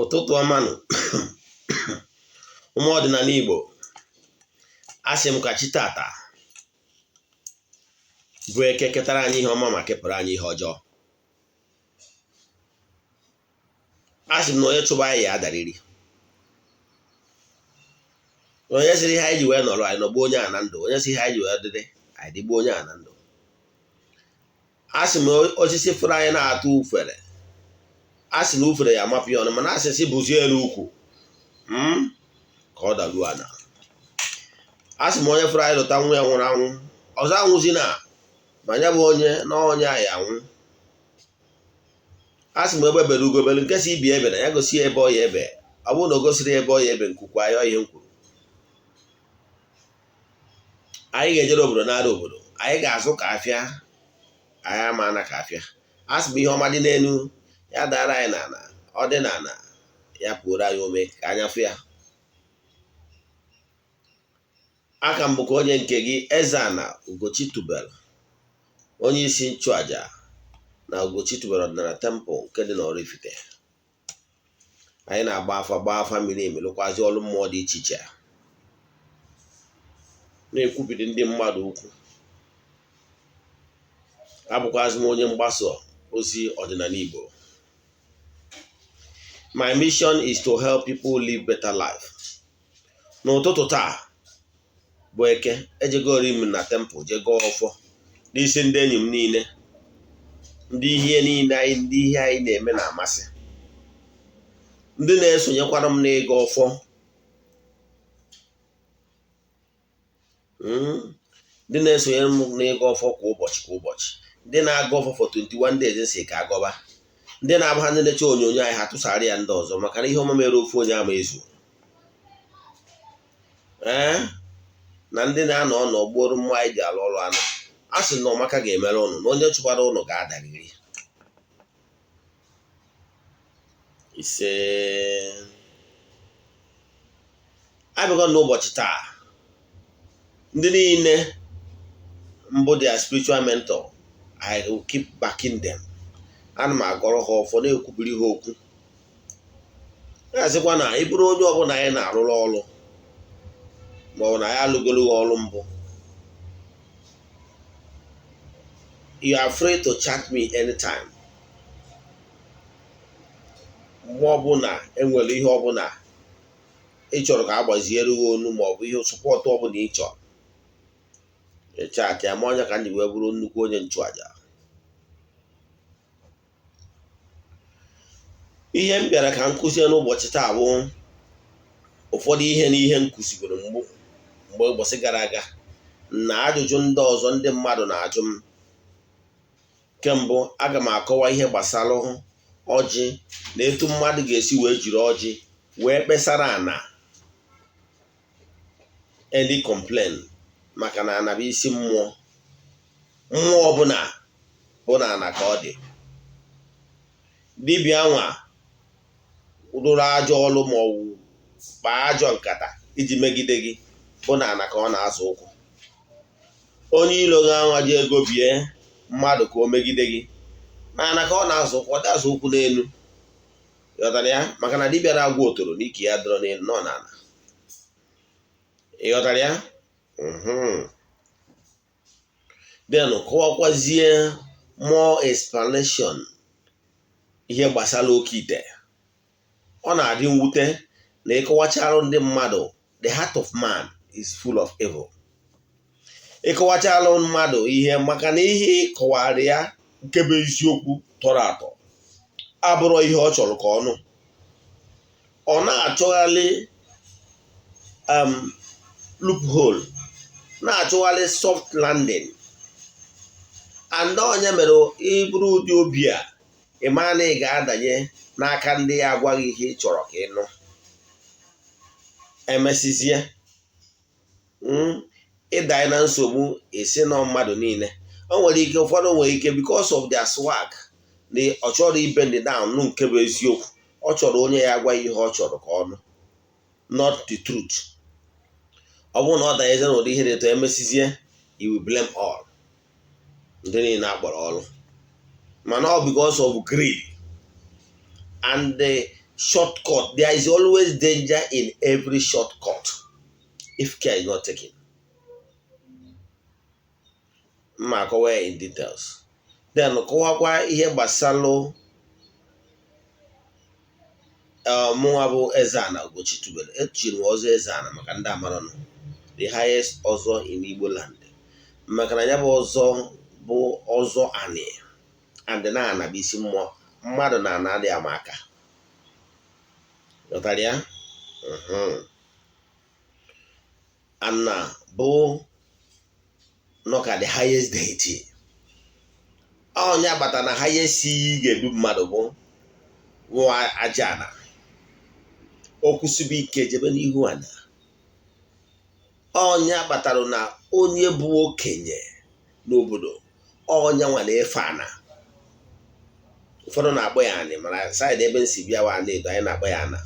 Ụtụtụ ọma nụ, ụmụ ọdịnala Igbo. Asị m ka chi tata bụ Eke ketara anyị ihe ọma ma kepụrụ anyị ihe ọjọọ. Asị m na onye chụba anyị ya adariri. Onye sịrị ihe anyị ji wee nọrọ anyị nọgbuo onye a na ndụ, onye sị ihe anyị ji wee dịrị anyị dịgbuo onye a na ndụ. A sị m osisi fụrụ anyị na-atụ ufere, a sị na ufere ya amapụ ya ọnụ, mana asị sị bụzie elu ukwu ka ọ daruo ana. A sị m onye fụrụ anyị lụta nwa ya nwụrụ anwụ ọzọ anwụzi na ma ya bụ onye na onye anyị anwụ. A sị m egbe bere ugo bere, nke sị ibe ebena ya gosi ya ebe ọ ya ebe. Ọ bụrụ na o gosiri ebe ọ ya ebe, nku kwaa ya. Ihe m kwuru, anyị ga-ejere obodo nara obodo, anyị ga-azụ ka afịa, anyị ama ana ka afịa. A sị m ihe ọma dị n'elu ya dara anyị n'ala, ọ dị n'ala ya pụoro anyị ome ka anya fụ ya. Aka m bụkwa onye nke gị, Eze-Ana Ugochi Tubelu, onye isi nchụaja na Ugochi Tubelu Ọdịnala Temple nke dị n'Oraifite. Anyị na-agba afa, gbaa afa miri emi, lụkwazi ọrụ mmụọ dị iche iche, na-ekwubiri ndị mmadụ okwu. Abụkwazị m onye mgbasa ozi ọdịnala Igbo. My mission is to help people live better life. N'ụtụtụ taa bụ Eke, ejegori m na temple jee gọọ ọfọ n'isi ndị enyi m niile, ndị ihe niile anyị, ndị ihe anyị na-eme na-amasị, ndị na-esonyekwara m n'ịgọ ọfọ, ndị na-esonyere m n'ịgọ ọfọ kwa ụbọchị kwa ụbọchị, ndị na-agọ ọfọ for 21 days si ka agọba, ndị na-abụ ha ndị na-eche onyonyo anyị ha tụsara ya ndị ọzọ, maka na ihe ọma mere ofu onye ama ezu. Ee, na ndị na-anọ ọnọ gbuoro mmụọ anyị ji alụ ọrụ anụ. A sị na ọmaka ga-emere ụnụ, na onye chụkwara ụnụ ga-adariri. Ise. Abịago n'ụbọchị taa, ndị niile m bụ their spiritual mentor, I will keep backing them. Ana m agọrọ ha ọfọ, na-ekwubiri ha okwu, na-asịkwa na ị bụrụ onye ọbụla anyị na-arụrụ ọrụ ma ọ bụ na anyị alụgoro gị ọrụ mbụ, you are free to chat me anytime. Mgbe ọbụla enwere ihe ọbụla ị chọrọ ka a gbaziere gị onu ma ọ bụ ihe support ọbụla ị chọrọ, ị chat ya ma onye ka m ji wee bụrụ nnukwu onye nchụaja. Ihe m bịara ka m kụzie n'ụbọchị taa bụ ụfọdụ ihe na ihe m kụzigoro mgbe ụbọchị gara aga na ajụjụ ndị ọzọ ndị mmadụ na-ajụ m. Nke mbụ, aga m akọwa ihe gbasara ọjị na etu mmadụ ga-esi wee jiri ọjị wee kpesara ana any complain, maka na ana bụ isi mmụọ. Mmụọ ọbụla bụ na ana ka ọ dị. Dibịa nwa rụrụ ajọ ọlụ ma ọ bụ kpaa ajọ nkata iji megide gị bụ na ana ka ọ na-azọ ụkwụ. Onye ilo gị anwa ji ego bie mmadụ ka o megide gị, na ana ka ọ na-azọ ụkwụ, ọ dị-azọ ụkwụ n'elu. Ịghọtara ya? Maka na dibịa na-agwọ otoro na ike ya dọrọ n'elu nọ n'ala. Ịghọtara ya? Then kọwakwazie more explanation ihe gbasara oke ite. Ọ na-adị mwute na ịkọwachara ndị mmadụ, the heart of man is full of evil. Ịkọwachala mmadụ ihe, maka na ihe ịkọwara ya nke bụ eziokwu tọrọ atọ abụrụ ihe ọ chọrọ ka ọ nụ, ọ na-achọgharị loophole, na-achọgharị soft landing. And onye mere ịbụrụ ụdị obi a, ị maa na ị ga-adanye n'aka ndị ya agwaghị ihe ị chọrọ ka ị nụ. Emesizie ịdanye na nsogbu, esi nọ mmadụ niile. O nwere ike, ụfọdụ nwere ike, because of their swag, na ọ chọrọ ibend down nụ nke bụ eziokwu. Ọ chọrọ onye ya agwa ihe ọ chọrọ ka ọ nụ, not the truth. Ọ bụrụ na ọ danyeze n'ụdị ihe dị etu, emesizie you will blame all ndị niile akpọrọ ọrụ, mana ọ because of greed and the Shortcut, there is always danger in every shortcut if care is not taken. Mma akọwa ya in details, then kọwakwa ihe gbasalụ mụnwa bụ Eze-Ana Ugochi tubelu. Echiri m ọzọ Eze-Ana maka ndị amaranụ, the highest ọzọ in Igbo land, maka na ya bụ ọzọ bụ ọzọ anị, and na ana bụ isi mmụọ mmadụ na ana adịghị ama aka. Ghọtara ya? Ana bụ nọ ka the highest deity. Onye agbata na highest iyi ga-edu mmadụ bụ aja ana. O kwụsịbụ ike jebe n'ihu ana. Onye kpatara na onye bụ okenye n'obodo, onye nwa na-efe ana. Ụfọdụ na-akpọ ya anị, mana side ebe nsi bịawa ana edo, anyị na-akpọ ya ana.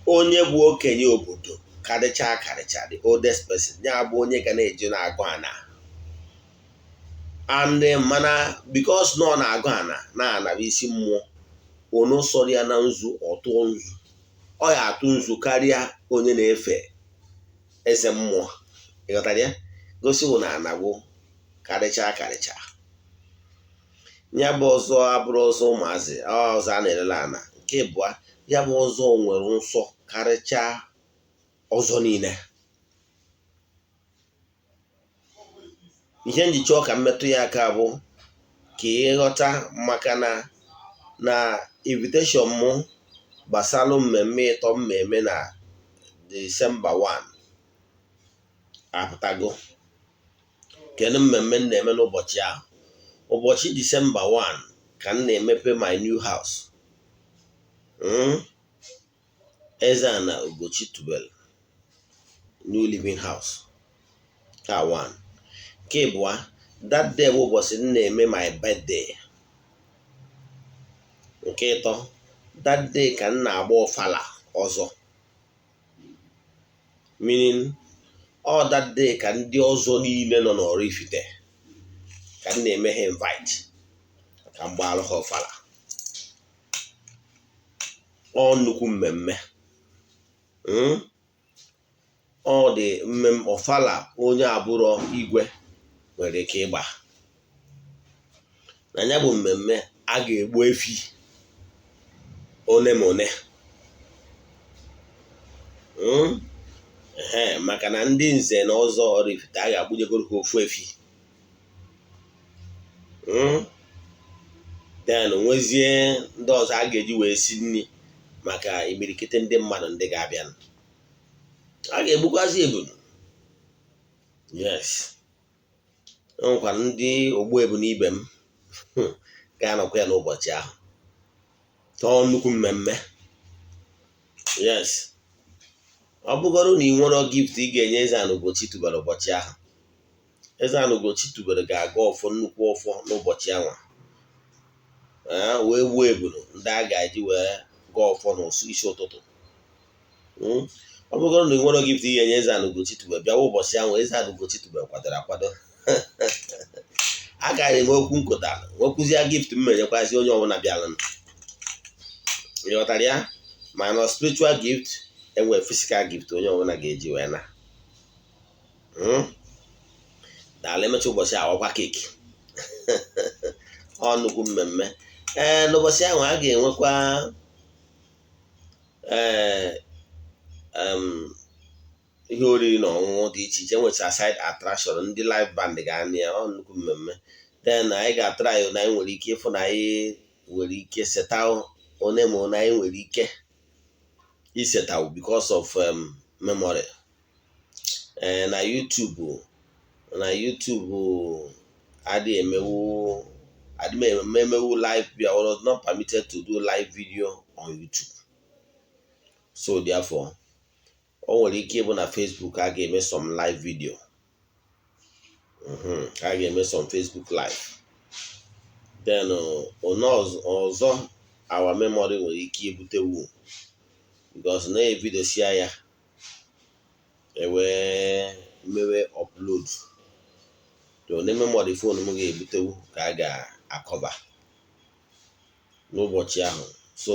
Onye bụ okenye obodo karịcha karịcha, the oldest person, ya bụ onye ga na-eji na-agụ ana. And mana because na ọ na-agụ ana na ana bụ isi mmụọ, onu sọrọ ya na nzu, ọtụọ nzu, ọ ya atụ nzu karịa onye na-efe eze mmụọ. Ịghọtara ya? Gosi na ana bụ karịcha karịcha. Ya bụ ọzọ abụrụ ọzọ ụmụazị, ọzọ a na-elele ana. Nke abụọ, ya bụ ọzọ nwere nsọ karịcha ọzọ niile. Ihe nji chọọ ka mmetụ ya aka bụ ka ịghọta, maka na invitation mụ gbasalụ mmemme ịtọ mmemme na Disemba 1 apụtago. Kedu mmemme m na-eme n'ụbọchị ahụ? Ụbọchị Disemba 1 ka m na-emepe my new house, Eze-Ana Ugochi tubelu new living house ka 1. Nke abụọ, that day bụ ụbọchị m na-eme my birthday. Nke ịtọ, that day ka m na-agba ọfala ọzọ, meaning all that day ka ndị ọzọ niile nọ n'Oraifite ka m na-eme ha invite ka m gbaalụ ha ọfala. Ọ nnukwu mmemme. Ọ dị mmemme ọfala onye abụrọ igwe nwere ike ịgba na ya bụ mmemme. A ga-egbu efi one ma one, ee, maka na ndị nze na ọzọ Oraifite, a ga-agbụnyegoro ha ofu efi. Then nwezie ndị ọzọ a ga-eji wee si nri maka imirikiti ndị mmadụ ndị ga-abịa. A ga-egbukwazi ebunu. Yes, e nwekwara ndị ogbu ebunu ibe m ga-anọkwa ya n'ụbọchị ahụ. Tọọ nnukwu mmemme. Yes, ọ bụgoro na ị nwere gift ị ga-enye Eze-Ana Ugochi tubelu ụbọchị ahụ, Eze-Ana Ugochi tubelu ga-aga ọfọ, nnukwu ọfọ n'ụbọchị ahụ, wee gbuo ebunu ndị a ga-eji wee gaa ọfọ n'ụsụ isi ụtụtụ. Ọ bụgoro na ị nwere gift ị ga-enye Eze-Ana Ugochi tubelu, bịawa ụbọchị ahụ, Eze-Ana Ugochi tubelu kwadoro akwado. A gaghị enwe okwu nkụta, nwekwuzie gift m menyekwazi onye ọbụla bịara. Ịghọtara ya? Mana spiritual gift enwe, physical gift onye ọbụla ga-eji wee na daalụ. Emecha ụbọchị awakwa cake. Ọ nnukwu mmemme. Ee, n'ụbọchị ahụ a ga-enwekwa ee ihe oriri na ọṅụṅụ dị iche iche, enwecha side attraction, ndị live band ga-anị ya. Ọ nnukwu mmemme. Then anyị ga-atara ya na anyị nwere ike ịfụ na anyị nwere ike seta one ma one anyị nwere ike isetawu because of memory. Ee, na YouTube adịghị emewu, adịghị emewu live video. I was not permitted to do live video on YouTube, so therefore o nwere ike ịbụ na Facebook a ga-eme some live video, a ga-eme some Facebook live. Then one ọzọ our memory nwere ike ibutewu, because na-evidosia ya ewee mewe upload to one memory phone m ga-ebutewu ka a ga-akọba. N'ụbọchị ahụ, so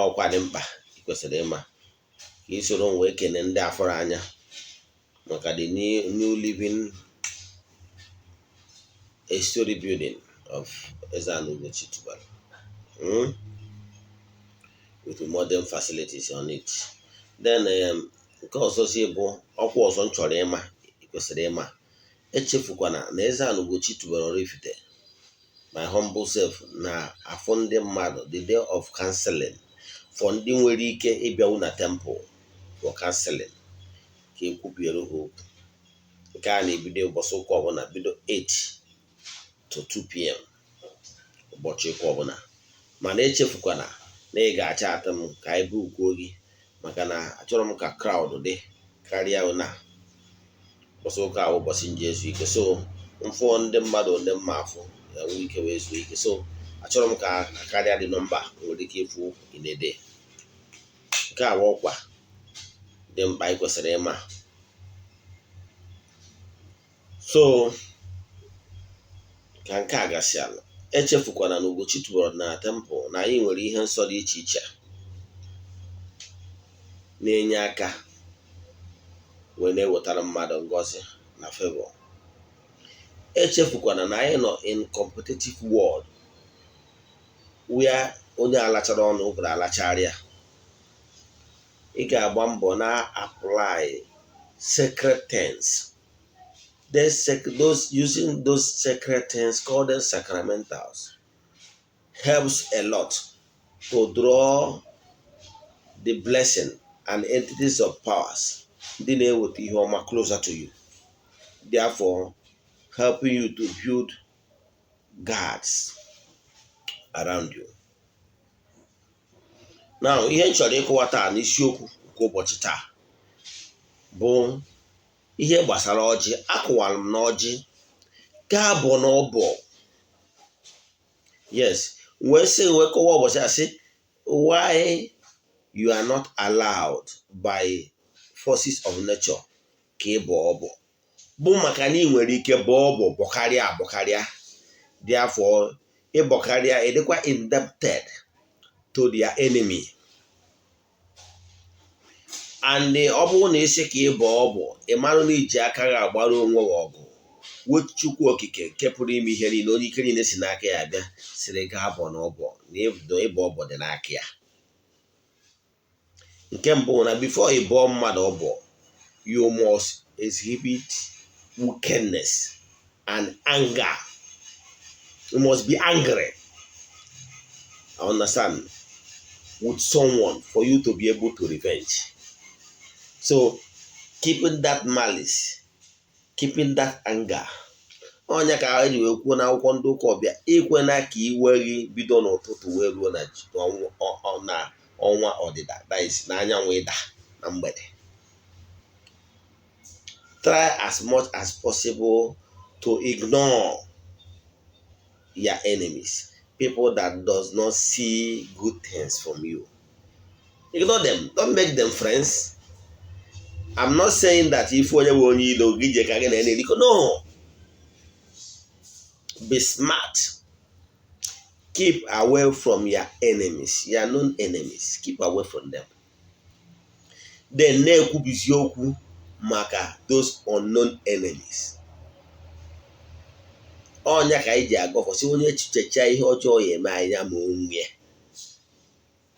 ọkwa dị mkpa ị kwesịrị ịma ka ị soro m wee kene ndị afọrọ anya maka the new living a story building of Eze-Ana Ugochi Tubelu with modern facilities on it. Then nke ọzọzi bụ ọkwa ọzọ m chọrọ ịma ị kwesịrị ịma. Echefukwana na Eze-Ana Ugochi Tubelu Oraifite, my humble self, na-afụ ndị mmadụ the day of counseling for ndị nwere ike ịbịanwu na temple for counseling ka ekwubiere ha okwu. Nke a na-ebido ụbọchị ụka ọbụla, bido 8 to 2 p.m. ụbọchị ụka ọbụla. Mana echefukwana na ị ga-acha atụ m ka anyị bukuo gị, maka na achọrọ m ka crowd dị karịa. Na ụbọchị ụka ahụ, ụbọchị nji ezu ike, so mfụọ ndị mmadụ ndị mma afụ enwe ike wee zuo ike. So achọrọ m ka karịa dị nọmba nwere ike ịfụ in a day. Nke a bụ ọkwa dị mkpa ị kwesịrị ịma. So ka nke a gasịala, echefukwana na Ugochi Tubelu na temple na anyị nwere ihe nsọ dị iche iche na-enye aka wee na-ewetara mmadụ ngọzi na favor. Echefukwana na anyị nọ in competitive world where onye alachara ọnụ ụgụrụ alacharịa. Ị ga-agba mbọ na apply sacred things. Those using those sacred things called them sacramentals helps a lot to draw the blessing and entities of powers ndị na-eweta ihe ọma closer to you, therefore helping you to build guards around you. Now, ihe m chọrọ ịkọwa taa n'isiokwu nke ụbọchị taa bụ ihe gbasara ọjị. Akụwara m na ọjị gaa bụ na ọbọ, yes, wee sị, wee kọwa ụbọchị a sị why you are not allowed by forces of nature ka ị bọọ ọbọ, bụ maka na ị nwere ike bọọ ọbọ, bọkarịa abọkarịa. Therefore, ịbọkarịa, ịdịkwa indebted to their enemy. And ọ bụrụ na isi ka ị bọọ ọbọ, ị marụ na iji aka gị agbara onwe gị ọgụ wee Chukwu Okike nke pụrụ ime ihe niile, onye ike niile si n'aka ya bịa, siri gaa bọ na ọbọ na ịbọ ọbọ dị n'aka ya. Nke mbụ, na before ị bọọ mmadụ ọbọ, you must exhibit wickedness and anger. You must be angry, I understand, with someone for you to be able to revenge. So keeping that malice, keeping that anger, ọnya ka eji wee kwuo n'akwụkwọ ndị ụka ọbịa, ikwena ka iwe gị bido n'ụtụtụ wee ruo na ọnwa ọdịda, that is, na anyanwụ ịda na mgbede. Try as much as possible to ignore your enemies, people that does not see good things from you. Ignore them. Don't make them friends. I'm not saying that if onye bụ onye ilo gị je ka gị na na-erikọ. No, be smart. Keep away from your enemies, your known enemies. Keep away from them. Then na-ekwubizi okwu maka those unknown enemies. Ọnya ka anyị ji agọfọ si onye echichecha ihe ọjọọ ya eme anyị ya ma onwe ya,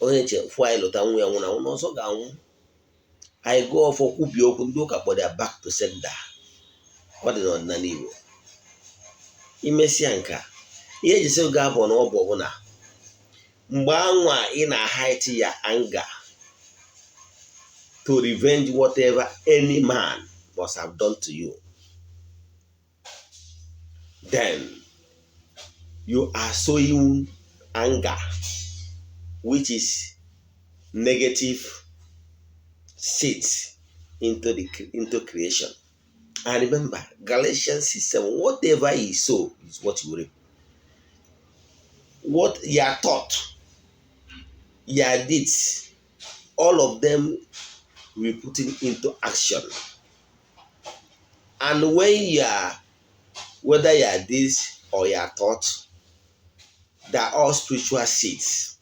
onye chefu anyị lụta nwa ya nwụrụ anwụ n'ọzọ ga-anwụ. Anyị gụọ ọfọ, kwubie okwu. Ndị ụka kpọrọ ya back to sender. Ọ dị n'ọdịnala Igbo. Imesịa nke a, ihe eji sị ga-abụ na ọ bụ na mgbe anwa ị na-hide ya anger to revenge whatever any man must have done to you, then you are sowing anger, which is negative seeds, into creation. And remember Galatians 6:7, whatever you sow is what you reap. What your thought, your deeds, all of them will be putting into action. And when you are, whether your deeds or your thought They are all spiritual seeds,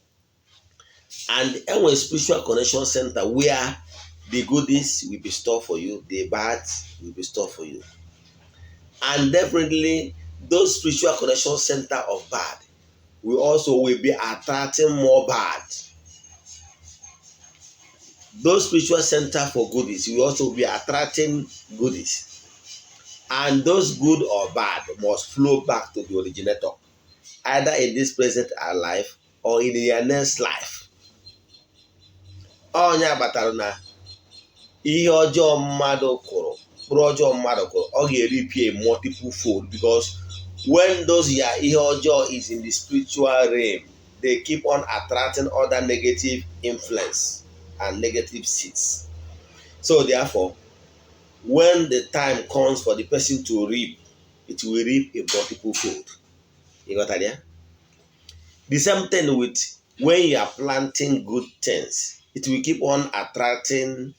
and enwere spiritual connection center where the goodies will be stored for you, the bad will be stored for you. And definitely those spiritual connection center of bad will also will be attracting more bad. Those spiritual center for goodies will also be attracting goodies, and those good or bad must flow back to the originator, either in this present life or in your next life. Onye kpatara na ihe ọjọọ mmadụ kụrụ, mkpụrụ ọjọọ mmadụ kụrụ, ọ ga-eripie multiple fold, because when those ya ihe ọjọọ is in the spiritual realm, they keep on attracting other negative influence and negative seeds. So therefore, when the time comes for the person to reap, it will reap a multiple fold. You got that? Yeah? The same thing with when you are planting good things, it will keep on attracting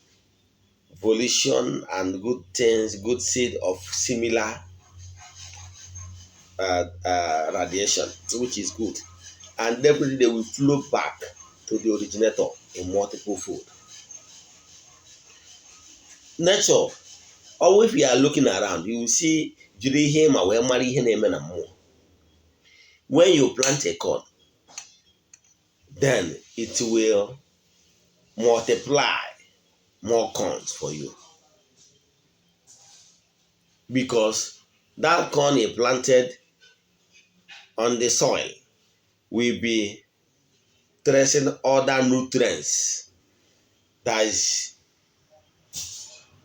volition and good things, good seed of similar radiation, which is good. And definitely they will flow back to the originator in multiple fold. Nature, or if you are looking around, you will see, jiri ihe ma wee mara ihe na-eme na mmụọ. When you plant a corn, then it will multiply more corns for you, because that corn you planted on the soil will be tracing other nutrients that is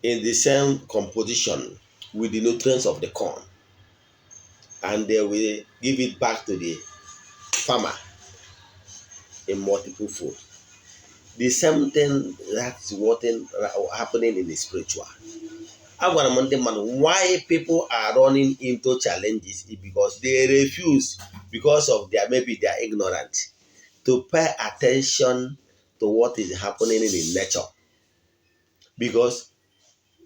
in the same composition with the nutrients of the corn, and they will give it back to the farmer in multiple fold. The same thing that is what happening in the spiritual. Agwara m ndị mmadụ, why people are running into challenges is because they refuse, because of their, maybe they are ignorant to pay attention to what is happening in nature, because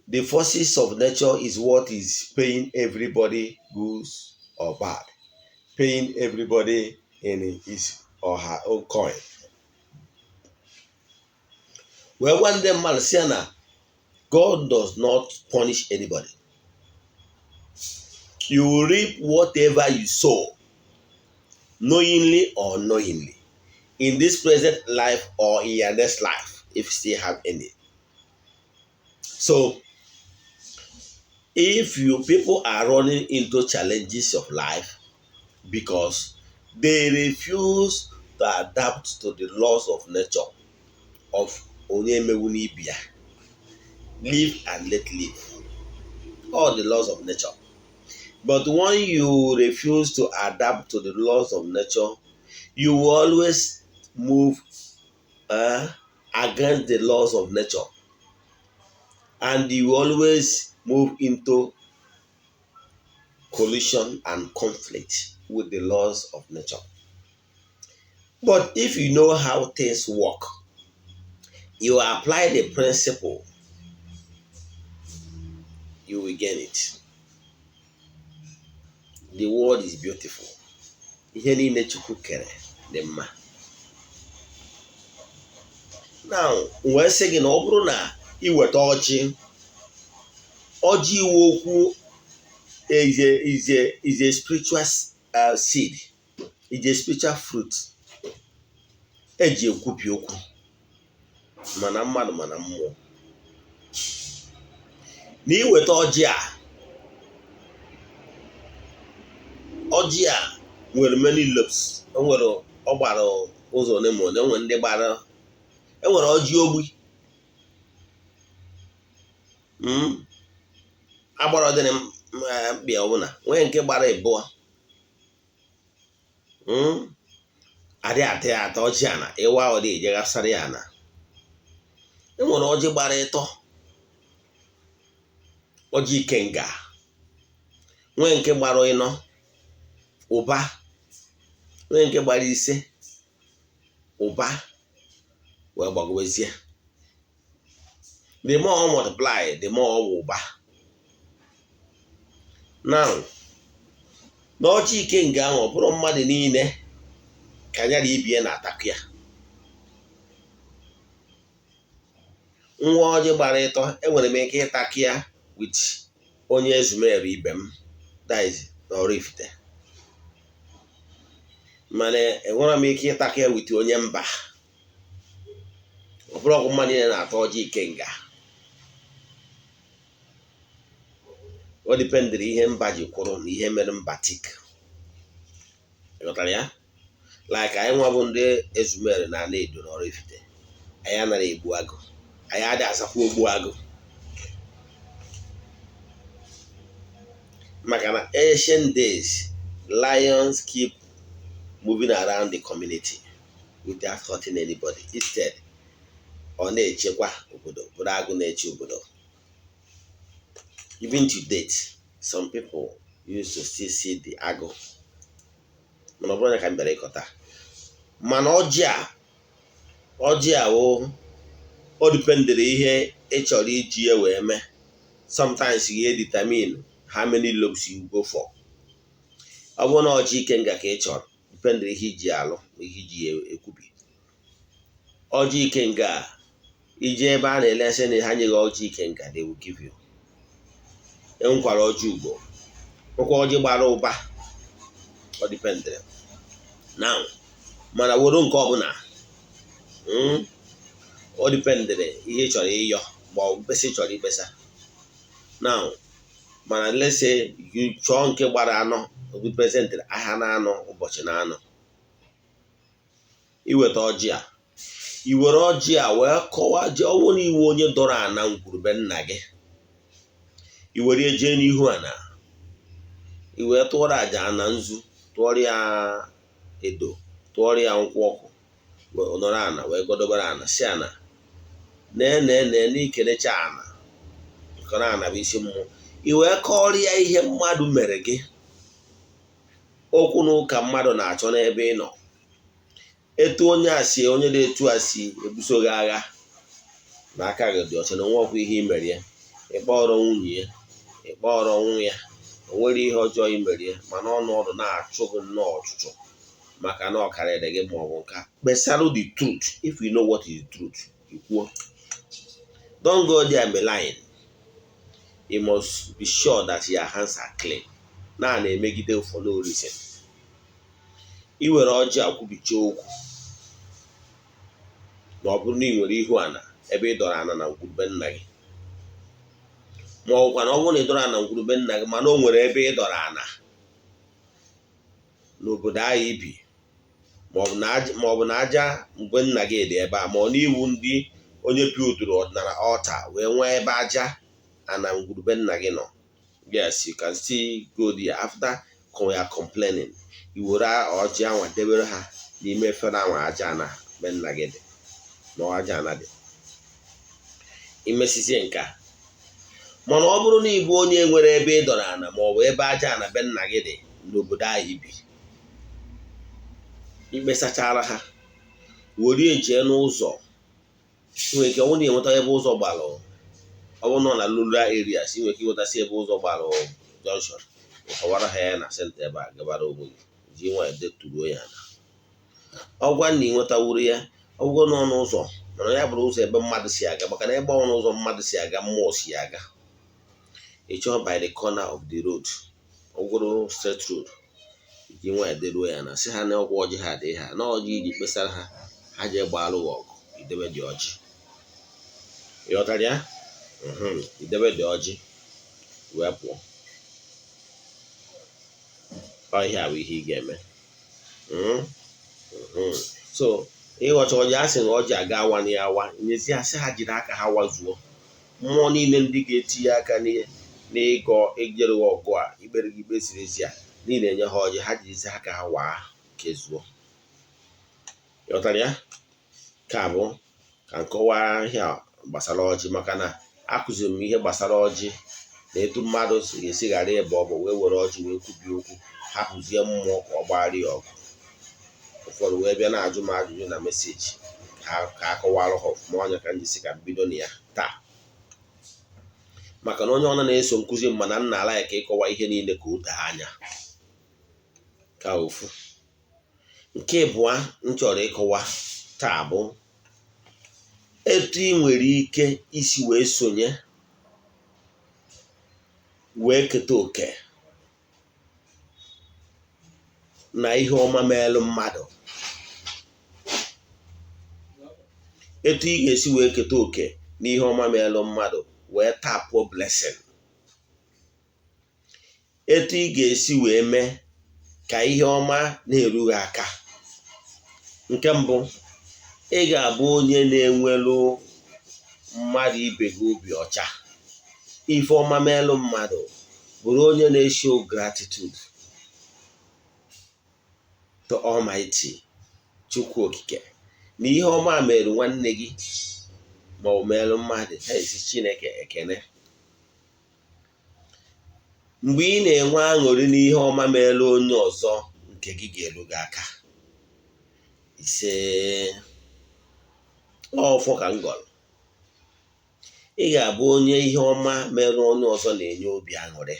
the forces of nature is what is paying everybody good or bad, paying everybody in his or her own coin. Wee gwa ndị mmadụ si ya na God does not punish anybody. You will reap whatever you sow, knowingly or unknowingly, in this present life or in your next life, if you still have any. So if you people are running into challenges of life because they refuse to adapt to the laws of nature of onye emewu n'ibi ya, live and let live, all the laws of nature. But when you refuse to adapt to the laws of nature, you will always move against the laws of nature, and you will always move into collision and conflict with the laws of nature. But if you know how things work, you apply the principle, you will gain it. The world is beautiful. Ihe niile Chukwu kere dị mma. Now, wee sị gị na ọ bụrụ na iweta ọjị, ọjị iwe okwu is a spiritual seed, is a spiritual fruit eji ekwubi okwu, mana mmadụ mana mmụọ. Na iweta ọjị a, ọjị a nwere many lobes. O nwere, ọ gbara ụzọ ole ma ole. Enwere ndị gbara, enwere ọjị ogbi, agbara ọdịrị mkpị ọbụla, nwee nke gbara ịbụọ, Adị ata ya ata. Ọjị ana ịwa ọdị ejeghasara ya ana. Enwere ọjị gbara ịtọ, ọjị ikenga, nwee nke gbara ịnọ, ụba, nwee nke gbara 5, ụba, wee gbagowezie. The more ọ multiply, the more ọ wụ ụba. Now, n'ọjị ikenga ahụ, ọ bụrụ mmadụ niile Ka anya na ibie na-atakụ ya. Nwa ọjị gbara ịtọ, enwere m ike ịtakụ ya with onye ezumeru ibe m, that is na Oraifite, mana enwere m ike ịtakụ ya with onye mba. Ọ bụrụ ọgwụ mmadụ niile na-ata ọjị ikenga, o dependịrị ihe mba ji kwụrụ na ihe mere mba tik. Ịghọtara ya? Like anyị nwa bụ ndị ezumeru na ana Edo na Oraifite, anyị anaghị egbu agụ, anyị adịghị asakwa ogbu agụ, maka na ancient days lions keep moving around the community without hurting anybody. Instead, ọ na-echekwa obodo, bụrụ agụ na-eche obodo. Even to date, some people used to still see the agụ. Mana ọ bụrụ ya ka m bịara ịkọta, mana ọjị a, ọjị a wụ o dependịrị ihe ị chọrọ iji ya wee mee. Sometimes you determine how many lobes you go for. Ọ bụrụ na ọjị ikenga ka ị chọrọ, dependịrị ihe iji alụ ma ihe iji ya ekwubi. Ọjị ikenga, iji ebe a na-ele sị na ha nye gị ọjị ikenga, they will give you. Enwekwara ọjị ugbo, nwekwa ọjị gbara ụba, ọ dependịrị now. Mana were nke ọbụla, ọ dependịrị ihe ị chọrọ ịyọ ma ọ bụ mkpesa ị chọrọ ikpesa now. Mana let's say you chọọ nke gbara anọ, representịrị ahịa na anọ, ụbọchị na anọ, iweta ọjị a, i were ọjị a wee kọwaa ji. Ọwụ na iwe onye dọrọ ana ngwurube nna gị, i were jee n'ihu ana, i wee tụọrọ aja ana nzu, tụọrọ ya edo, tụọrọ ya nkwụ ọkụ, nọrọ ana wee godobere ana, si ana nee nee nee n'ikelecha ana nke na ana bụ isi mmụọ. I wee kọọrọ ya ihe mmadụ mere gị, okwu na ụka mmadụ na-achọ n'ebe ị nọ, etu onye a si, onye dị etu a si ebuso gị agha, na aka gị dị ọcha na onwe ọkwa ihe i mere ya, ịkpọrọ nwunye ya, ịkpọrọ nwa ya, o nwere ihe ọjọọ i mere ya, mana ọnọdụ na-achụ gị nnọọ ọchụchụ maka na ọ karịrị gị ma ọ bụ nka. Kpesarụ the truth. If you know what is the truth, ikwuo. Don't go there and be lying. You must be sure that your hands are clean. Na na-emegide for no reason. I were ọjị akwubicha okwu na ọ bụrụ na ị nwere ihu ana ebe ị dọrọ ana na ngwurube nna gị, ma ọ bụkwa na ọ bụrụ na ị dọrọ ana ngwurube nna gị, mana o nwere ebe ị dọrọ ana n'obodo ahụ ibi, ma ọ bụ na aja mgbe nna gị dị ebe a, ma ọ n'iwu ndị onye bi uduru ọdịnala ọta wee nwee ebe aja ana ngwurube nna gị nọ. Yes, you can still go there after you are complaining. I were ọjị anwa debere ha n'ime efere anwa aja ana be nna gị dị ma ọ aja ana dị. Imesizie nke a. Mana ọ bụrụ na ị bụ onye nwere ebe ị dọrọ ana ma ọ bụ ebe aja ana be nna gị dị n'obodo ahụ ibi, ikpesachara ha, were jee n'ụzọ nwere ike ọ bụrụ na ịnweta ebe ụzọ gbalụ, ọ bụrụ na ọ na rural areas, ị nwere ike ịnwetasị ebe ụzọ gbalụ junction, ịkọwara ha ya na center ebe a, gabara onwe gị, ji nwayọọ deturuo ya na ọgwa na ị nwetawuru ya. Ọ bụgo n'ọnụ ụzọ, mana ya bụrụ ụzọ ebe mmadụ si aga, maka na ebe ọnụ ụzọ mmadụ si aga, mmụọ si aga. Ị chọọ by the corner of the road, ọ bụrụ straight road, ji nwayọọ deruo ya na sị ha na ọgwụ ọjị ha dị ha na ọjị iji kpesara ha, ha jee gbaalụ gị ọgụ, idebe dị ọjị. Ịghọtara ya? Idebe dị ọjị wee pụọ. Ọ ihe a bụ ihe ị ga-eme. So ịghọcha ọjị, a sị na ọjị aga awa na ya awa, nyezi ha sị ha jiri aka ha wazuo mmụọ niile ndị ga-etinye aka n'ịgọ ijere ọgụ a, ikpere gị ikpe ziri ezi a niile, enye ha ọjị, ha jirizi aka ha waa kezuo. Ịghọtara ya? Ka bụ ka nkọwa ihe a gbasara ọjị, maka na akụziri m ihe gbasara ọjị na etu mmadụ si ga-esi ghara ịba ọbụ wee were ọjị wee kwubie okwu, hapụzie mmụọ ka ọ gbara ya ọgụ. Ụfọdụ wee bịa na-ajụ m ajụjụ na message ka a kọwara ha ọfụma. Ọnya ka m ji si ka m bido na ya taa, maka na onye ọna na-eso nkụzi m mana nna ala ya ka ịkọwa ihe niile ka o doo anya ka ofu. Nke ịbụa m chọrọ ịkọwa taa bụ etu ị nwere ike isi wee sonye wee keta oke na ihe ọma meelụ mmadụ, etu ị ga-esi wee keta oke na ihe ọma meelụ mmadụ wee tapụọ blessing, etu ị ga-esi wee mee ka ihe ọma na-erughị aka. Nke mbụ, ị ga-abụ onye na-enwelu mmadụ ibe gị obi ọcha. Ife ọma meelụ mmadụ, bụrụ onye na-eshow gratitude to Almighty Chukwu Okike na ihe ọma merụ nwanne gị ma ọ meelụ mmadụ, ha esi Chineke ekene. Mgbe ị na-enwe aṅụrị n'ihe ọma meelụ onye ọzọ, nke gị ga-eru gị aka. Ise, ọfọ ka m gọrọ. Ị ga-abụ onye ihe ọma mere onye ọzọ na-enye obi aṅụrị.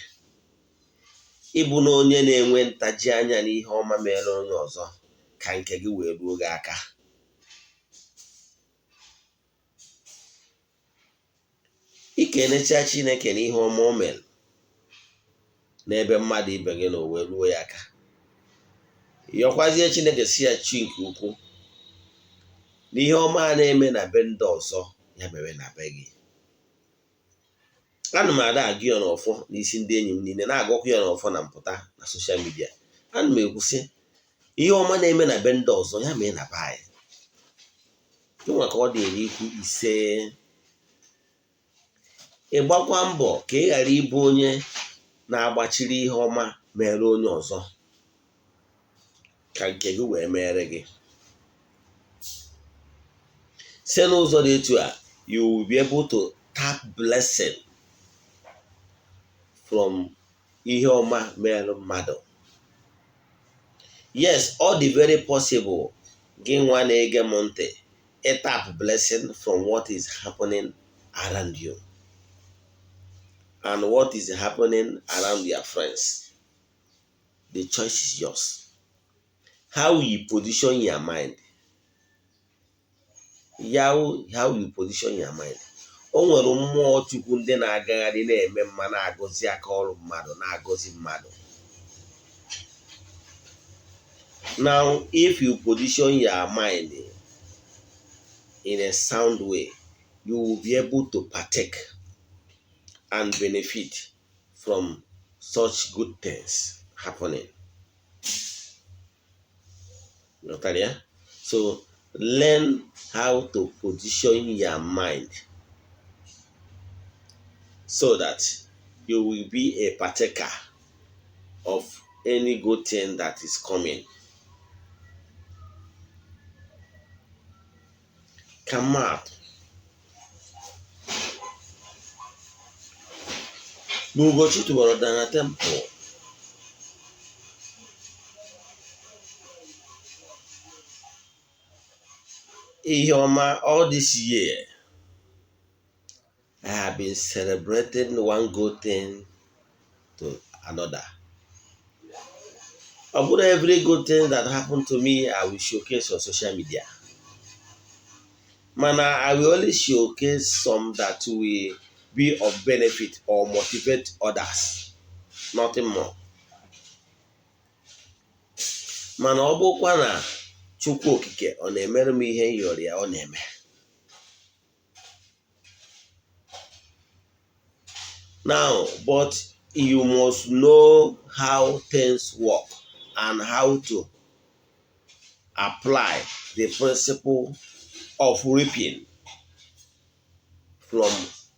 Ịbụ na onye na-enwe ntaji anya n'ihe ọma mere onye ọzọ ka nke gị wee ruo gị aka. Ikenecha Chineke n'ihe ọma o mere n'ebe mmadụ ibe gị na o wee ruo ya aka, yọkwazie Chineke si ya chi nke ukwu na ihe ọma a na-eme na be ndị ọzọ ya mere na be gị. Ana m ada agụ ya n'ọfọ n'isi ndị enyi m niile, na-agụkwa ya n'ọfọ na mpụta na social media. Ana m ekwusị ihe ọma na-eme na be ndị ọzọ ya mee na be anyị. Nwa ka ọ dịrị ikwu ise. Ị gbakwa mbọ ka ị ghara ịbụ onye na-agbachiri ihe ọma mere onye ọzọ ka nke gị wee mere gị. Site n'ụzọ dị etu a, you will be able to tap blessing from ihe ọma mere mmadụ. Yes, all the very possible gị nwa na-ege m ntị tap blessing from what is happening around you and what is happening around your friends. The choice is yours. How you position your mind. How you position your mind. O nwere mmụọ Chukwu ndị na-agagharị na-eme mma, na-agọzi aka ọrụ mmadụ, na-agọzi mmadụ. Now, if you position your mind in a sound way, you will be able to partake and benefit from such good things happening. Ghọtara ya? So learn how to position your mind so that you will be a partaker of any good thing that is coming. Ka mmadụ n'Ugochi tụbara na temple, ihe ọma. All this year I have been celebrating one good thing to another. Ọ bụrụ every good thing that happened to me I will showcase on social media, mana I will only showcase some that will be of benefit or motivate others, nothing more. Mana ọ bụkwa na Chukwu Okike ọ na-emere m ihe m yọrọ ya, ọ na-eme. Now, but you must know how things work and how to apply the principle of reaping from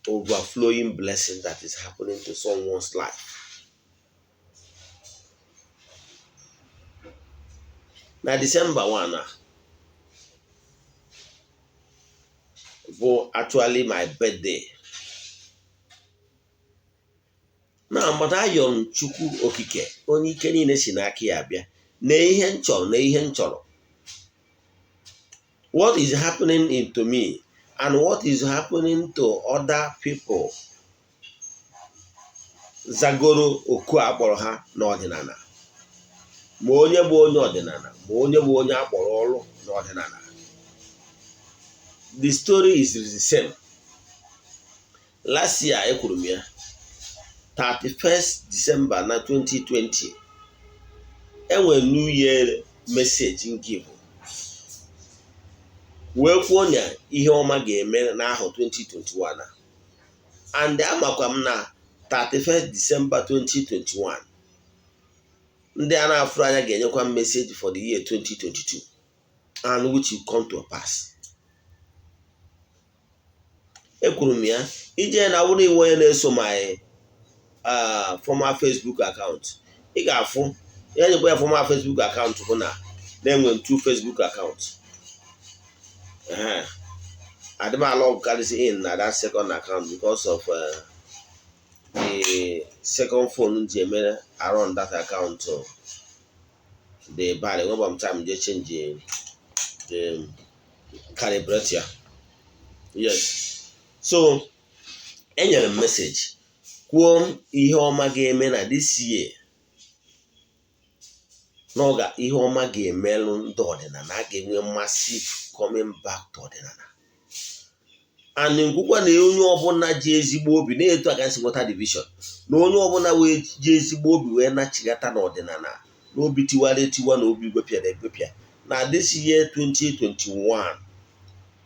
overflowing blessing that is happening to someone's life. Na December 1 a bụ actually my birthday. Na mgbata ayọrọ m Chukwu Okike, onye ike niile si n'aka ya abịa, na ihe m chọrọ, na ihe m chọrọ, what is happening into me and what is happening to other people zagoro oku a kpọrọ ha n'ọdịnala. Ma onye bụ onye ọdịnala, ma onye bụ onye akpọrọ ọrụ n'ọdịnala, the story is the same. Last year, ekwuru m ya, 31st December na 2020, enwere New Year message nke bụ wee kwuo na ihe ọma ga-eme n'ahọ 2021 a. And amakwa m na 31st December 2021, ndị a na-afụrụ anya ga-enyekwa m message for the year 2022, and which will come to pass. Ekwuru m ya ije na wụrụ iwe onye na-eso my former Facebook account, ị ga-afụ ya. Nyekwa ya former Facebook account bụ na na-enwe two Facebook account. Adị m alog karịsị in na that second account because of the second phone ji eme around that account the bad. Enweba m time je change the calibrate ya. Yes, so enyere m message kwuo ihe ọma ga-eme na this year, n'ọga ihe ọma ga-emelụ ndị ọdịnala, a ga-enwe massive coming back to ọdịnala. And nkwukwa na onye ọbụla ji ezigbo obi na-etu aka si nweta division, na onye ọbụla wee ji ezigbo obi wee nachigata n'ọdịnala, na obi tiwara etiwa, na obi gwepịara egwepịa, na this year 2021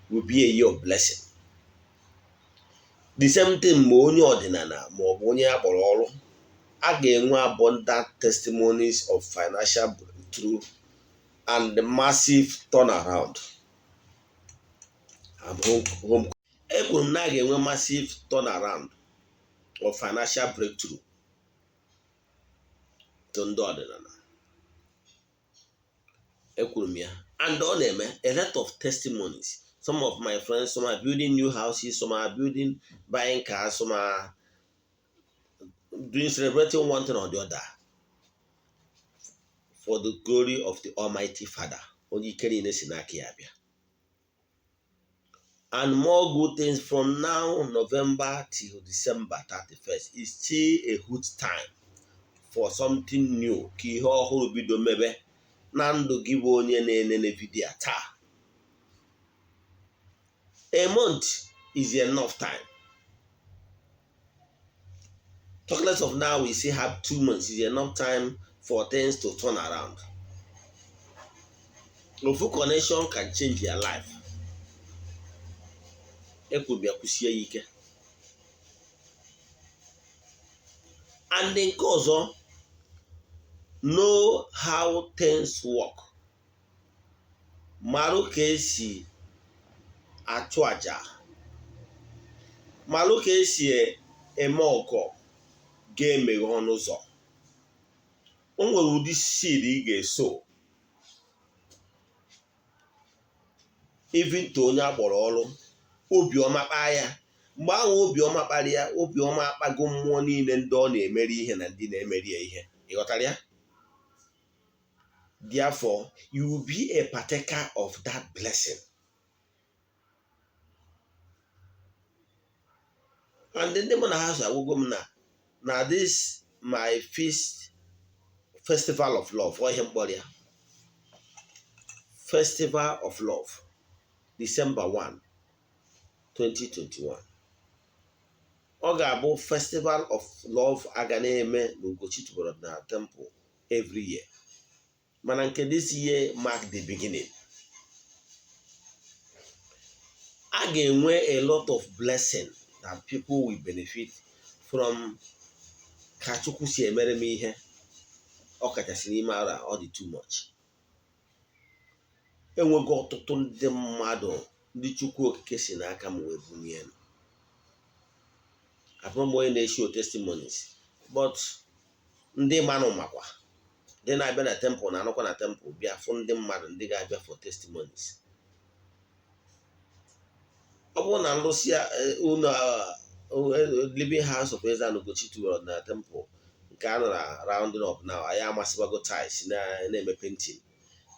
will be a year of blessing. The same thing ma onye ọdịnala ma ọ bụ onye a kpọrọ ọrụ, a ga-enwe abundant testimonies of financial breakthrough and massive turnaround. Home ekwuru m na a ga-enwe massive turnaround of financial breakthrough to ndị ọdịnala. Ekwuru m ya and ọ na-eme a lot of testimonies. Some of my friends, some are building new houses, some are building, buying cars, some are doing, celebrating one thing or the other for the glory of the Almighty Father, onye ike niile si n'aka ya bịa. And more good things from now, November till December 31st, is still a good time for something new, ka ihe ọhụrụ bido mebe na ndụ gị bụ onye na-enene video taa. A month is enough time. Talk less of now, we still have 2 months, is enough time for things to turn around. Ofu connection can change your life. Ekwubịa kwụsie ya ike. And nke ọzọ, know how things work. Marụ ka esi achụ aja, marụ ka esi eme ọgọ ga-emeghe ọnụ ụzọ. O nwere ụdị seed ị ga-eso, even to onye akpọrọ ọrụ, obiọma kpaa ya. Mgbe ahụ obiọma kpara ya, obiọma akpago mmụọ niile ndị ọ na-emeri ihe na ndị na-emeri ya ihe. Ịghọtara ya? Therefore, you will be a partaker of that blessing. And ndị mụ na ha so agwụgo m na this my feast, festival of love, ọ ihe mkpọrọ ya, Festival of Love, December 1, 2021, ọ ga-abụ Festival of Love a ga na-eme n'Ugochi tubelu na temple every year, mana nke this year mark the beginning. A ga-enwe a lot of blessing that people will benefit from. Ka Chukwu si emere m ihe, ọ kachasị n'ime ara, ọ dị too much. Enwego ọtụtụ ndị mmadụ ndị Chukwu Okike si n'aka m wee bunye elu. Abụrụ m onye na-eshow testimonies, but ndị manụ makwa ndị na-abịa na temple na-anọkwa na temple bịa fụ ndị mmadụ ndị ga-abịa for testimonies. Ọ bụrụ na nrụsị ụlọ Living House of Eze-Ana Ugochi tubelu na temple nke a nọ na rounding up now, anyị amasịbago tiles na-eme painting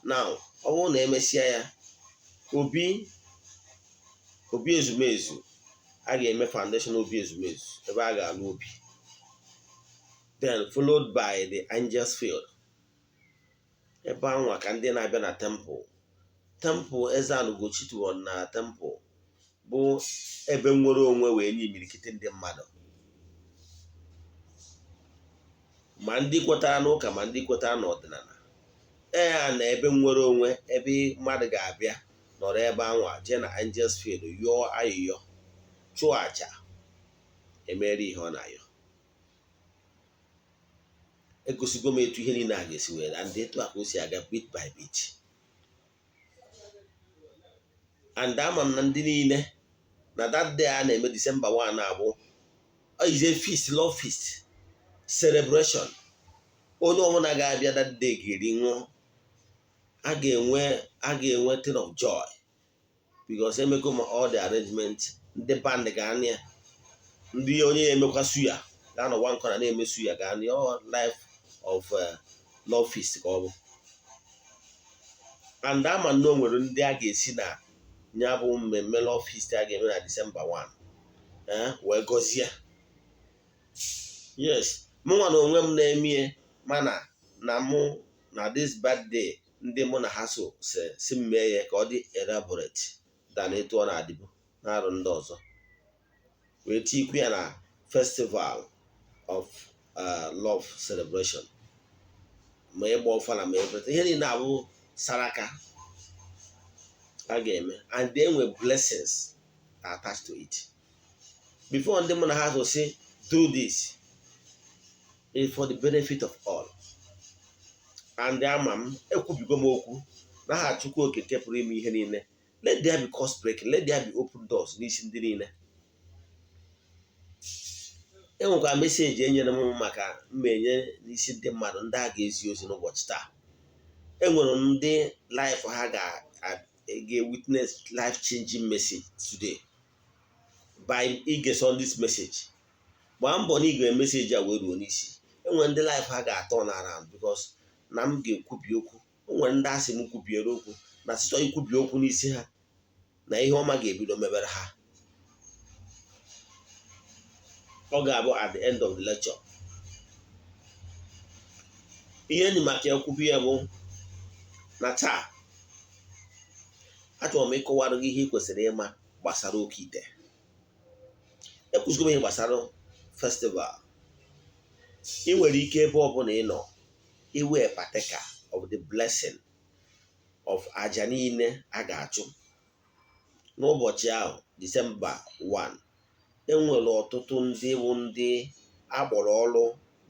now. Ọ bụrụ na emesịa ya, obi ezumezu, a ga-eme foundation obi ezumezu ebe a ga-alụ obi, then followed by the Angels Field. Ebe anwa ka ndị na-abịa na temple Eze-Ana Ugochi tubelu na temple bụ ebe nnwere onwe wee nye imirikiti ndị mmadụ, ma ndị kwetara n'ụka ma ndị kwetara n'ọdịnala. Ee, a na ebe nnwere onwe, ebe mmadụ ga-abịa nọrọ ebe anwa, jee na Angels Field, yọọ ayịyọ, chụọ àjà, emere ihe ọ na-ayọ. Egosigo m etu ihe niile a ga-esi wee and etu a ka o si aga bit by bit. And ama m na ndị niile na that day a na-eme December 1 abụ is a feast, love feast celebration. Onye ọbụla ga-abịa that day ga-eri ṅụọ, a ga-enwe thing of joy because emego m all the arrangement. Ndị band ga-anị ya, ndị onye ya emekwa suya ga-anọ one corner na-eme suya ga-anị. All life of love feast ka ọ bụ. And ama na o nwere ndị a ga-esi na ya bụ mmemme love feast a ga-eme na December 1 wee gọzie. Yes, mụnwa na onwe m na-emie, mana na mụ na this birthday, ndị mụ na ha so si m mee ya ka ọ dị elaborate than etu ọ na-adịbu na-arụ ndị ọzọ, wee tikwu ya na festival of love celebration, ma ịgba ọfala ma everything, ihe niile abụ saraka a ga-eme, and then with blessings attached to it. Before ndị mụ na ha so si do this is for the benefit of all. And ama m ekwubigo m okwu n'aha Chukwu Okike pụrụ ime ihe niile, let there be curse breaking, let there be open doors n'isi ndị niile. Enwekwa message enyere m maka mmenye n'isi ndị mmadụ ndị a ga-ezi ozi n'ụbọchị taa. Enwere ndị life ha ga-witness life changing message today by ige this message. Gbaa mbọ na ige message a wee ruo n'isi. Enwere ndị life ha ga-atọ na around because na m ga-ekwubi okwu. O nwere ndị asị m kwubiere okwu na sịchọ ikwubi okwu n'isi ha na ihe ọma ga-ebido mebere ha. Ọ ga-abụ at the end of the lecture. Ihe enyi maka ekwubi ya bụ na taa achọrọ m ịkọwara gị ihe ị kwesịrị ịma gbasara oke ite. Ekwuzigo m ihe gbasara festival. Ị nwere ike ebe ọbụla ị nọ iwe partaker of the blessing of aja niile a ga-achụ n'ụbọchị ahụ, December 1. Enwere ọtụtụ ndị bụ ndị agbọrọ ọrụ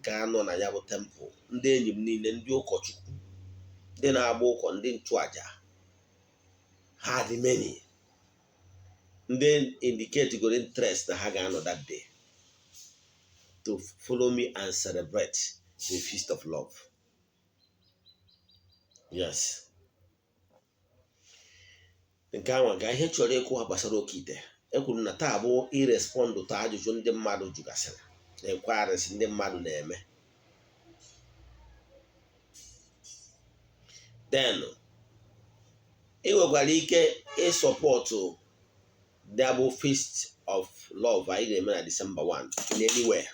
ga-anọ na ya bụ temple, ndị enyi m niile, ndị ụkọchukwu, ndị na-agba ụkọ, ndị nchụaja. Ha dị many ndị indicate goro interest na ha ga-anọ that day to follow me and celebrate the feast of love. Yes, nke ahụ ga ihe chọrọ ịkụwa gbasara oke ite. Ekwuru na taa bụ irespond to ajụjụ ndị mmadụ jụgasịrị na inquiries ndị mmadụ na-eme. Then ị nwekwara ike ịsupport double feast of love anyị ga-eme na December 1 in anywhere.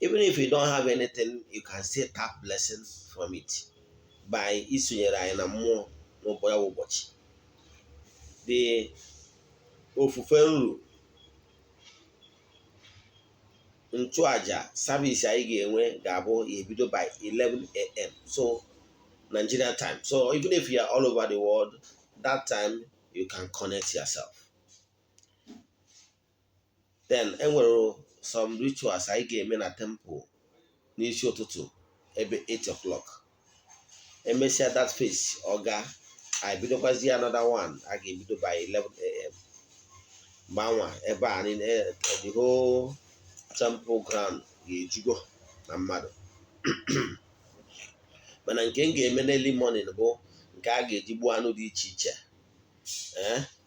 Even if you don't have anything, you can still tap blessing from it by isonyere anyị na mmụọ n'ụbọchị ụbọchị the ofufe nru nchụaja service anyị ga-enwe ga-abụ ebido by 11 a.m., so Nigeria time. So even if you are all over the world that time, you can connect yourself. Then enwere some rituals anyị ga-eme na temple n'isi ụtụtụ ebe 8 o'clock. Emesịa that phase, ọ ga anyị bidokwazi another one a ga-ebido by 11 a.m. Mgbanwa ebe a niile, the whole temple ground ga-ejugo na mmadụ. Mana nke m ga-eme n'early morning bụ nke a ga-eji gbuo anụ dị iche iche.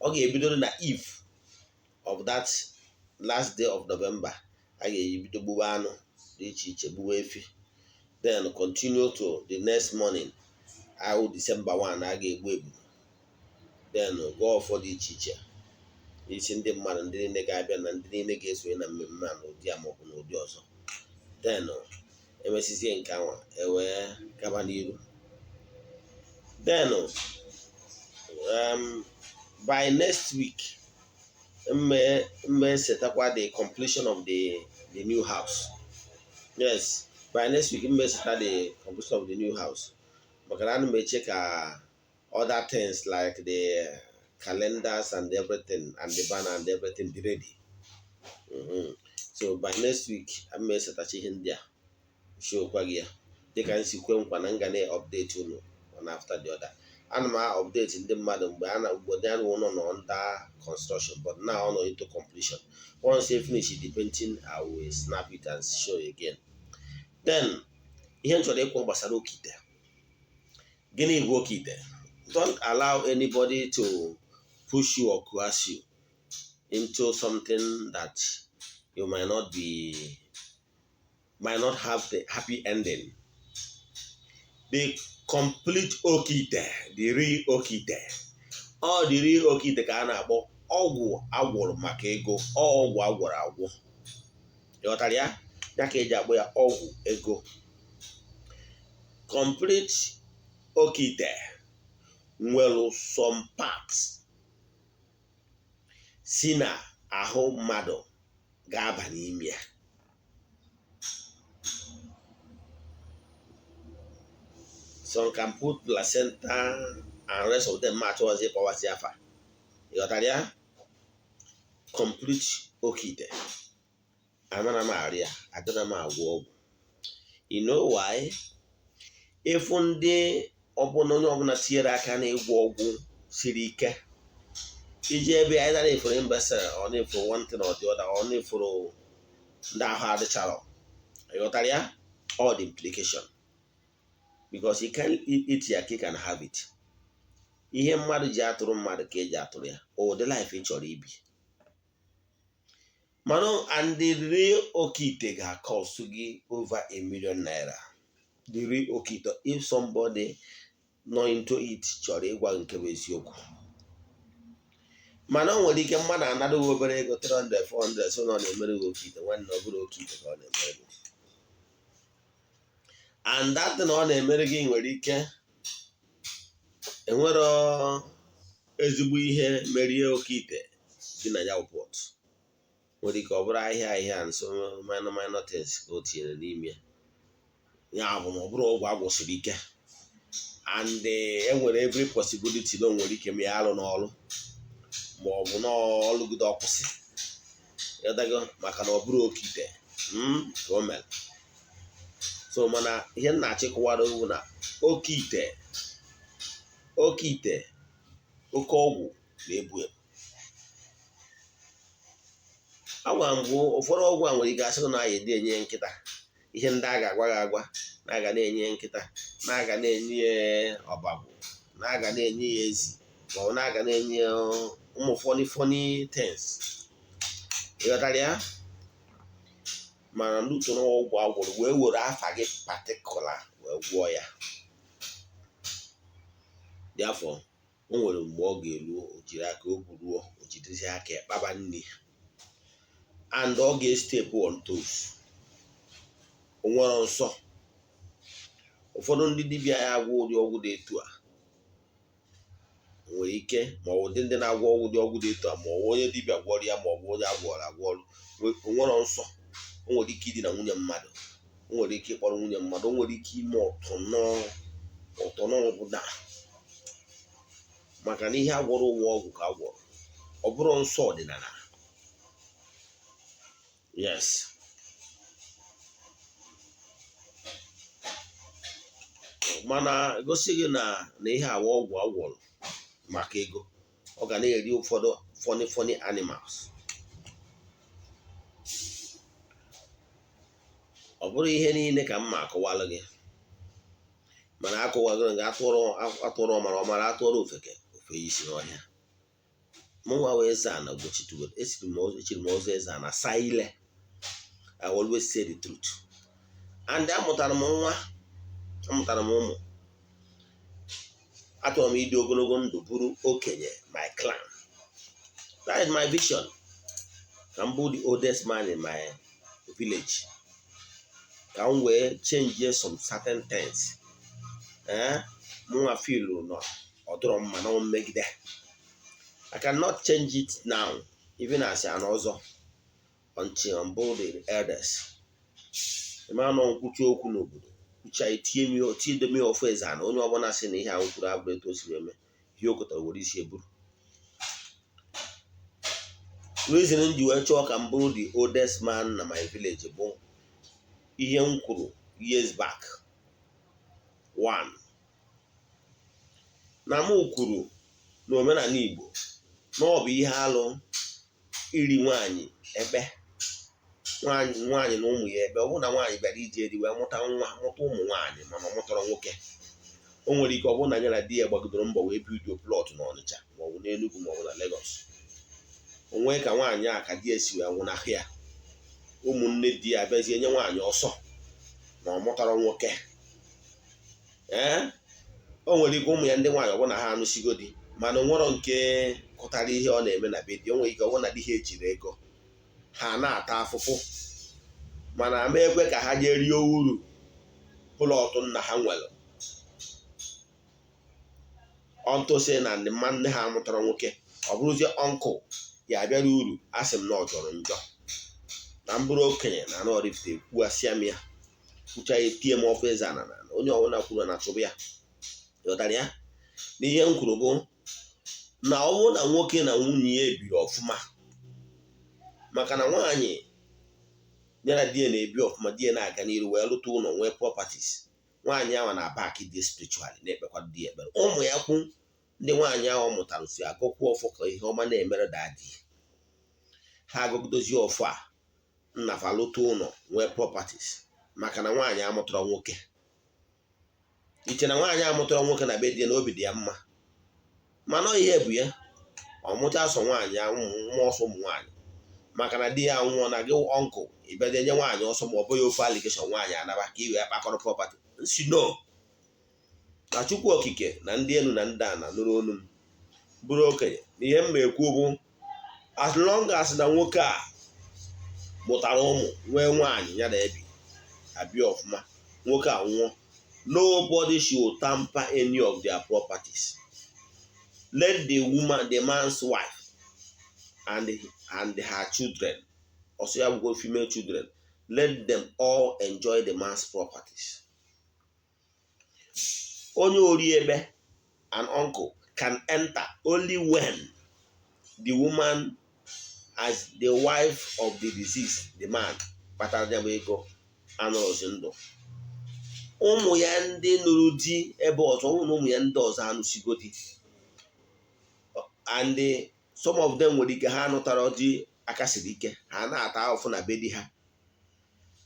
Ọ ga-ebido na eve of that last day of November. A ga-ebido gbuwe anụ dị iche iche, gbuwe efi, then continue to the next morning ahụ, December 1, a ga-egbu ebu, then gụọ ọfọ dị iche iche n'isi ndị mmadụ, ndị niile ga-abịa na ndị niile ga-esonye na mmemme a n'ụdị a maọbụ n'ụdị ọzọ. Then Emesizie nke anwa, ewee gaba n'iru. Then by next week mme setakwa the completion of the new house. Yes, by next week mme seta the completion of the new house, maka na ana m eche ka other things like the calendars and everything and the banner and everything be ready. So by next week mme esetacha ihe ndị a, showkwa gị ya dịka m si kwe nkwa na m ga na-update unu one after the other. Ana m update ndị mmadụ mgbe a na mgbe ndị anụ ụlọ nọ under construction, but now ọ nọ into completion. Once they finish the painting, I will snap it and show again. Then ihe m chọrọ ịkwụ gbasara oke ite. Gịnị bụ oke ite? Don't allow anybody to push you or coerce you into something that you might not have the happy ending. The complete oke ite, the real oke ite, ọ the real oke ite ka a na-akpọ ọgwụ agwọrọ maka ego, ọgwụ agwọrọ agwọ. Ịghọtara ya? Ya ka eji akpọ ya ọgwụ ego. Complete oke ite nwere some parts si na ahụ mmadụ ga-aba n'ime ya. Some can put placenta and rest of them. Ma achọghịzi ịkpọwasị afa. Ịghọtara ya? Complete oke ite, anara m arịa, adịra m agwọ ọgwụ. You know why? Ịfụ ndị ọbụla, onye ọbụla tinyere aka n'ịgwọ ọgwụ siri ike, iji ebe anyị nara efuru imbecile, ọ na-efuru one thing or the other, ọ na-efuru ndị ahụ adịcharọ. Ịghọtara ya? All the implication, because you can eat your cake and have it. Ihe mmadụ ji atụrụ mmadụ ka eji atụrụ ya, ụdị life ị chọrọ ibi. Mana and the real oke ite ga-cost gị over ₦1 million. The real oke ite, if somebody nọ into it chọrọ ịgwa nke bụ eziokwu. Mana o nwere ike mmadụ anadịghị obere ego, 300, 400, so na ọ na-emere gị oke ite. Nwanne, ọ bụrụ oke ite ka ọ na-emere gị, and that thing ọ na-emere gị nwere ike enwero ezigbo ihe merie oke ite dị na ya pot. Nwere ike ọ bụrụ ahịhịa ahịhịa and so minor minor things ka o tinyere n'ime ya, bụ na ọ bụrụ ọgwụ agwụsiri ike. And e nwere every possibility na o nwere ike ma ya alụ n'ọrụ, ma ọ bụ na ọlụgide ọkwụsị ịdago, maka na ọ bụrụ oke ite ka o mere. So mana ihe m na-achịkọwara bụ na oke ite, oke ite, oke ọgwụ na-ebu ebu. Agwa m gụ, ụfọdụ ọgwụ a nwere ike asị na aya ede enye nkịta. Ihe ndị a ga-agwa gị agwa na aga na-enye nkịta, na aga na-enye ọbagwụ, na aga na-enye ya ezi, ma ọ na-aga na-enye ụmụ funny funny things. Ịghọtara ya? Mana n'usoro ọgwụ agwụrụ wee were afa gị particular wee gwọọ ya dị afọ, o nwere mgbe ọ ga-elu o jiri aka o buruo, o jidezie aka ya kpaba nri, and ọ ga-step on toes. O nwere nsọ. Ụfọdụ ndị dibịa ya agwọ ụdị ọgwụ dị etu a nwere ike, ma ọ bụ ụdị ndị na-agwọ ọgwụ dị ọgwụ dị etu a, ma ọ bụ onye dibịa gwọrọ ya, ma ọ bụ onye agwọrọ agwọrọ, o nwere nsọ. O nwere ike idina nwunye mmadụ, o nwere ike ịkpọrọ nwunye mmadụ, o nwere ike ime ọtụnọ ọtụnọ ọbụla, maka na ihe agwọrọ ụwa ọgwụ ka agwọrọ, ọ bụrụ nsọ ọdịnala. Yes, mana gosi gị na ihe awa ọgwụ agwọrọ maka ego, ọ ga na-eri ụfọdụ funny funny animals. Ọ bụrụ ihe niile ka m ma akọwalụ gị, mana akọwagoro gị, atụrụ atụrụ ọmara ọmara, atụrụ ofeke ofe isi n'ọhịa. Mụnwa wee eze ana Ugochitubelu, esiri m echiri m ọzọ eze ana saa ile. I always say the truth, and amụtara m nwa, amụtara m ụmụ. Achọrọ m ịdị ogologo ndụ bụrụ okenye my clan. That is my vision, ka m bụ the oldest man in my village. Ka m wee change some certain things, ee, mụnwa feel nọ ọ dịrọ mma na mmegide. I cannot change it now, even as an ọzọ, until I'm bold the elders. Ịma nọ nkwuchi okwu n'obodo kwucha, etinye m tinye ofu eze na onye ọbụla sị na ihe ahụ kwuru abụrụ etu o si eme ihe o kotara were isi eburu. Reason m ji wee chọọ ka m bụrụ the oldest man na my village bụ ihe m kwuru years back. One, na m kwuru na omenala Igbo na ọ bụ ihe alụ iri nwaanyị ekpe, nwaanyị nwaanyị na ụmụ ya ebe. Ọ bụrụ na nwaanyị bịara ije di wee mụta nwa, mụta ụmụ nwaanyị, mana ọ mụtara nwoke, o nwere ike ọ bụrụ na ya na di ya gbagidoro mbọ wee bido plot n'Ọnịcha maọbụ n'Enugu maọbụ na Lagos, o nwee ka nwaanyị a ka di ya si wee nwụnahụ ya, ụmụnne di ya abịazie nye nwaanyị ọsọ na ọ mụtara nwoke. Ee, o nwere ike ụmụ ya ndị nwaanyị, ọ bụrụ na ha anụsigo di, mana nwere nke kụtara ihe ọ na-eme na be di, o nwere ike ọ bụrụ na di ha ejiri ego ha na-ata afụfụ, mana ama ekwe ka ha jee rie uru plot nna ha nwere ọntụsị na ndị mma nne ha mụtara nwoke, ọ bụrụzie uncle ya abịara uru. Asị m na ọ jọrọ njọ na m bụrụ okenye na anụ Oraifite ekwuasịa m ya, kwucha ya, tie m ọfọ eze ana na onye ọbụla kwuru na chụbụ ya. Ghọtara ya n'ihe m kwuru bụ na ọ bụrụ na nwoke na nwunye ya ebiri ọfụma, maka na nwaanyị ya na di ya na-ebi ọfụma, di ya na-aga n'iru wee lụta ụlọ, nwee properties, nwaanyị ahụ na-aba aki di spiritually, na-ekpekwa di ya ekpere, ụmụ ya kwu ndị nwaanyị ahụ mụtara si agụkwụ ọfọ ka ihe ọma na-emere daddy ha, agụgidozie ọfọ a nnafa, lụta ụlọ, nwee properties, maka na nwaanyị amụtara nwoke. Iche na nwaanyị amụtara nwoke na be di ya na obi dị ya mma, mana ihe bụ ya ọ mụcha sọ nwaanyị mmụọ ọsọ ụmụ nwaanyị, maka na di ya nwụọ na gị uncle ịbịaje nye nwaanyị ọsọ ma ọ bụghị ofe allegation, nwaanyị anaba ka i wee kpakọrọ property nsi. No, na Chukwu Okike na ndị elu na ndị ana nụrụ olu m bụrụ okenye na ihe m ma ekwu bụ, as long as na nwoke a mụtara ụmụ, nwee nwaanyị ya na ebi abịa ọfụma, nwoke a nwụọ, nobody should tamper any of their properties. Let the woman, the man's wife and her children, also ya bụkwa female children, let them all enjoy the man's properties. Onye ori ebe, an uncle, can enter only when the woman, as the wife of the deceased, the man kpatara ya bụ ego, anụrụzi ndụ. Ụmụ ya ndị nụrụ di ebe ọzọ, ụmụ na ụmụ ya ndị ọzọ anụsigo di, and some of them nwere ike ha anụtara di, aka siri ike, ha na-ata ahụfụ na be di ha,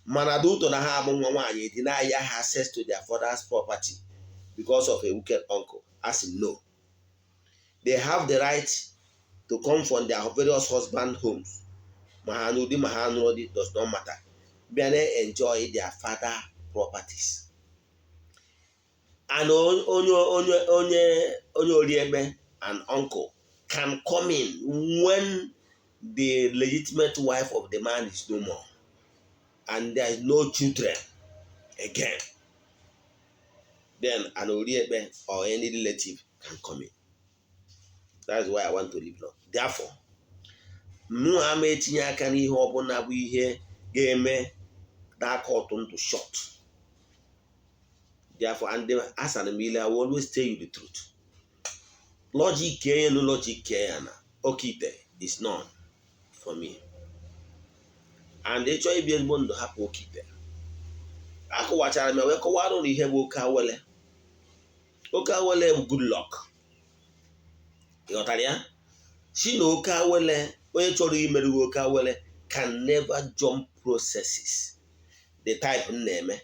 mana dị ụtọ na ha abụ nwa nwaanyị, deny ya access to their father's property because of a wicked uncle. As in, no, they have the right to come from their various husband homes, ma ha nụrụ di ma ha nụrụ di does not matter, bịa na enjoy their father properties. And onye oriekpe and uncle can come in when the legitimate wife of the man is no more and there is no children again. Then an oriekpe or any relative can come in. That's why I want to live long. Therefore, mụ ama etinye aka n'ihe ọbụla bụ ihe ga-eme n'aka ọtụ ndụ short. Therefore, and asara m ile, I will always tell you the truth. Logic ya no logic ya na oke is none for me. And ịchọ ibi ezigbo ndụ, hapụ oke ite. Akụwachara m wee kọwara ụlọ ihe bụ oke awele. Oke awele bụ good luck. Ịghọtara ya si na oke awele, onye chọrọ imerụ oke awele can never jump processes. The type m na-eme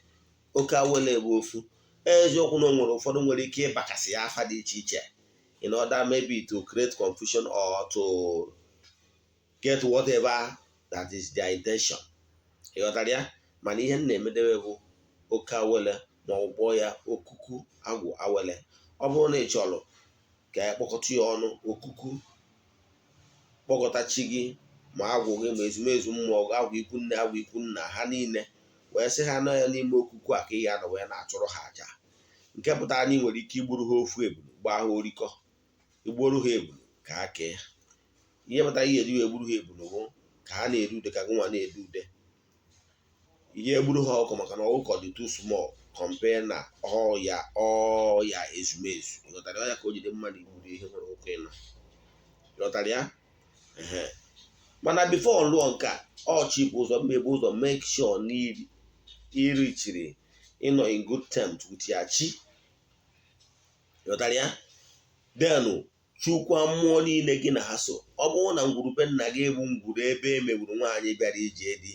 oke awele bụ ofu eziokwu na o nwere ụfọdụ nwere ike ịbakasị ya afa dị iche iche in order maybe to create confusion or to get whatever that is their intention. Ịghọtara ya? Mana ihe m na-emedebe bụ oke awele, ma ọ kpọọ ya okuku agwụ awele. Ọ bụrụ na ị chọrọ ka ya kpọkọta ya ọnụ, okuku kpọkọta chi gị, ma agwụ gị, ma ezumezu mmụọ gị, agwụ ikwu nne, agwụ ikwu nna ha niile, Wee sị ha nọ ya n'ime okuku a ka ị ga-anọ wee na-achụrụ ha àjà, nke pụtara na ị nwere ike igburu ha ofu ebulu, gbaa ha orikọ, igburu ha ebulu ka ha kee. Ihe pụtara ihe eji wee gburu ha ebulu bụ ka ha na-ere ude, ka gị nwa na-ede ude. Ihe egburu ha ọkụ, maka na ọkụkọ dị too small compare na ọya ọya ezumezu. Ịghọtara ya? Ka o jide mmadụ igburu ihe nwere ụkwụ ịnọ. Ịghọtara ya? Ehe. Mana before lụọ nke a, ọchị bụ ụzọ mmebe ụzọ, make sure na irichiri ịnọ in good terms with ya chi. Ịghọtara ya? Then chukwa mmụọ niile gị na ha so. Ọ bụrụ na ngwurube nna gị bụ ngwuru ebe e megburu nwaanyị bịara ije di,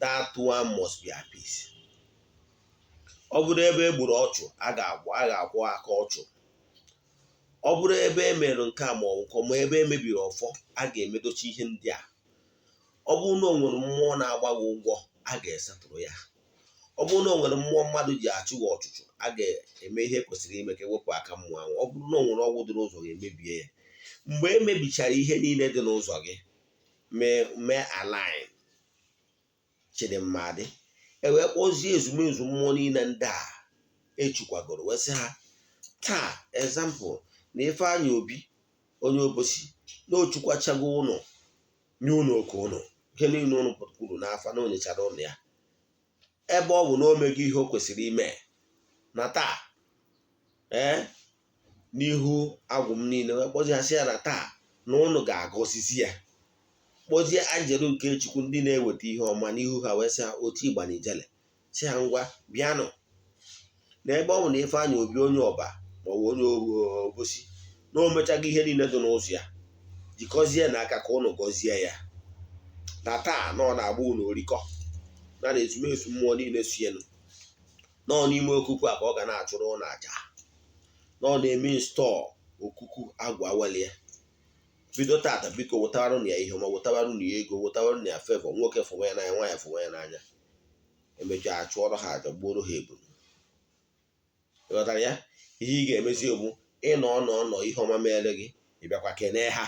that one must be at peace. Ọ bụrụ ebe e gburu ọchụ, a ga-agwọ, a ga-akwọ aka ọchụ. Ọ bụrụ ebe e mere nke a ma ọ bụ nke, ma ebe e mebiri ọfọ, a ga-emedochi ihe ndị a. Ọ bụrụ na o nwere mmụọ na-agba gị ụgwọ, a ga-esetụrụ ya. Ọ bụrụ na o nwere mmụọ mmadụ ji achụ gị ọchụchụ, a ga-eme ihe kwesịrị ime ka ewepụ aka mmụọ ahụ. Ọ bụrụ na o nwere ọgwụ dị n'ụzọ, ga-emebie ya. Mgbe e mebichara ihe niile dị n'ụzọ gị, mee align Chidimma dị, e wee kpọzie ezumezu mmụọ niile ndị a echukwagoro, wee sị ha taa, example, na Ifeanyị Obi onye Obosi na ochukwachago ụnụ, nye ụnụ oke ụnụ, ihe niile ụnụ kwuru n'afa na onyechara ụnụ ya. Ebe ọ bụ na o mego ihe o kwesịrị ime na taa, ee, n'ihu agwụ m niile, wee kpọzie ha, sị ya na taa na ụnụ ga-agọzizi ya. Kpọzie anjelu nke Chukwu, ndị na-eweta ihe ọma, n'ihu ha, wee sị ha otu ịgba na ijele, sị ha, ngwa, bịanụ, na ebe ọ bụ na Ifeanyị Obi onye Ọba maọbụ onye Obosi na o mechago ihe niile dị n'ụzọ ya, jikọzie n'aka ka ụnụ gọzie ya na taa na ọ na-agba ụnụ orikọ na na ezumezu mmụọ niile sienụ nọ n'ime okuku a ka ọ ga na-achụrụ ụnụ aja, na ọ na-eme install okuku agwa welie bido tata. Biko, wetawarụ ya ihe ọma, wetawarụ ya ego, wetawarụ ya favour. Nwoke fụwa ya n'anya, nwaanyị fụwa ya n'anya. Emechaa, achụọrọ ha aja, gbuoro ha ebulu. Ịghọtara ya? Ihe ị ga-emezi bụ ịnọ ọnọ ọnọ, ihe ọma mere gị, ịbịakwa kenee ha,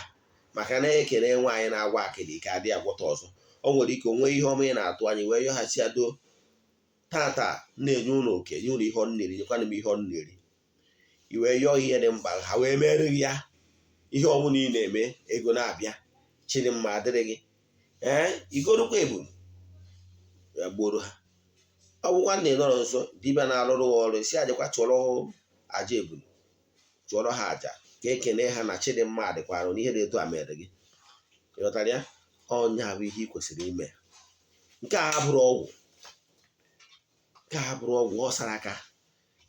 maka na ekene nwaanyị na-agwa akịrị ike adị agwọta ọzọ. O nwere ike onwe ihe ọma ị na-atụ anya, wee yọghachi ya, doo tata na-enye ụlọ oke, nye ụlọ ihe ọ na-eri, nyekwana m ihe ọ na-eri. I wee yọọ ihe dị mkpa, ha wee mere gị ya. Ihe ọbụla ị na-eme, ego na-abịa, chidimma adịrị gị. Ee, igorukwa ebulu ya, gboro ha. Ọ bụkwa na ị nọrọ nso dibịa na-arụrụ ha ọrụ, si ajakwa chụọrọ aja ebulu, chụọrọ ha aja ka ekene ha na chidimma dịkwara n'ihe dị etu a mere gị. Ịghọtara ya? Ọnya bụ ihe ị kwesịrị ime. Nke a bụrụ ọgwụ, nke a bụrụ ọgwụ, ọ sara aka ka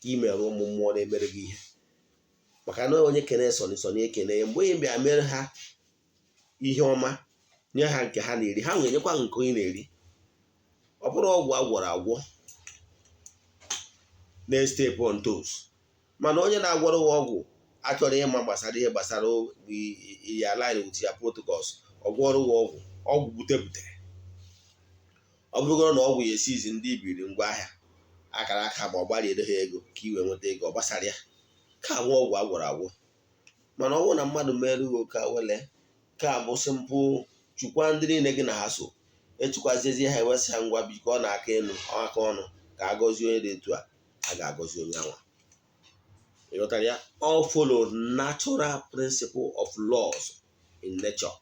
ị mere ụmụ mmụọ na-emere gị ihe, maka na onye kene sọnị sọnị ekene ya. Mgbe onye bịa mere ha ihe ọma, nye ha nke ha na-eri, ha nwere nyekwa nke onye na-eri. Ọ bụrụ ọgwụ a gwọrọ agwọ na-step on toes, mana onye na-agwọrọ gị ọgwụ achọrọ ịma gbasara ihe gbasara ya line with ya protocols. Ọ gwọrọ gị ọgwụ, ọgwụ bute bute. Ọ bụrụgoro na ọgwụ ya esizi ndị ibiri ngwa ahịa akara aka, ma ọ gbariere ha ego ka ị wee nweta ego, ọ gbasara ya ka abụ ọgwụ a gwọrọ agwọ. Mana ọ bụrụ na mmadụ mere gị oke awele, ka abụ simple, chukwa ndị niile gị na ha so, echukwaziezi ha, ewesị ha, ngwa, biko, ọ na-aka elu aka ọnụ ka a gọzie onye dị etu a, a ga-agọzi onye anwa. Ịghọtara ya? All follow natural principle of laws in nature,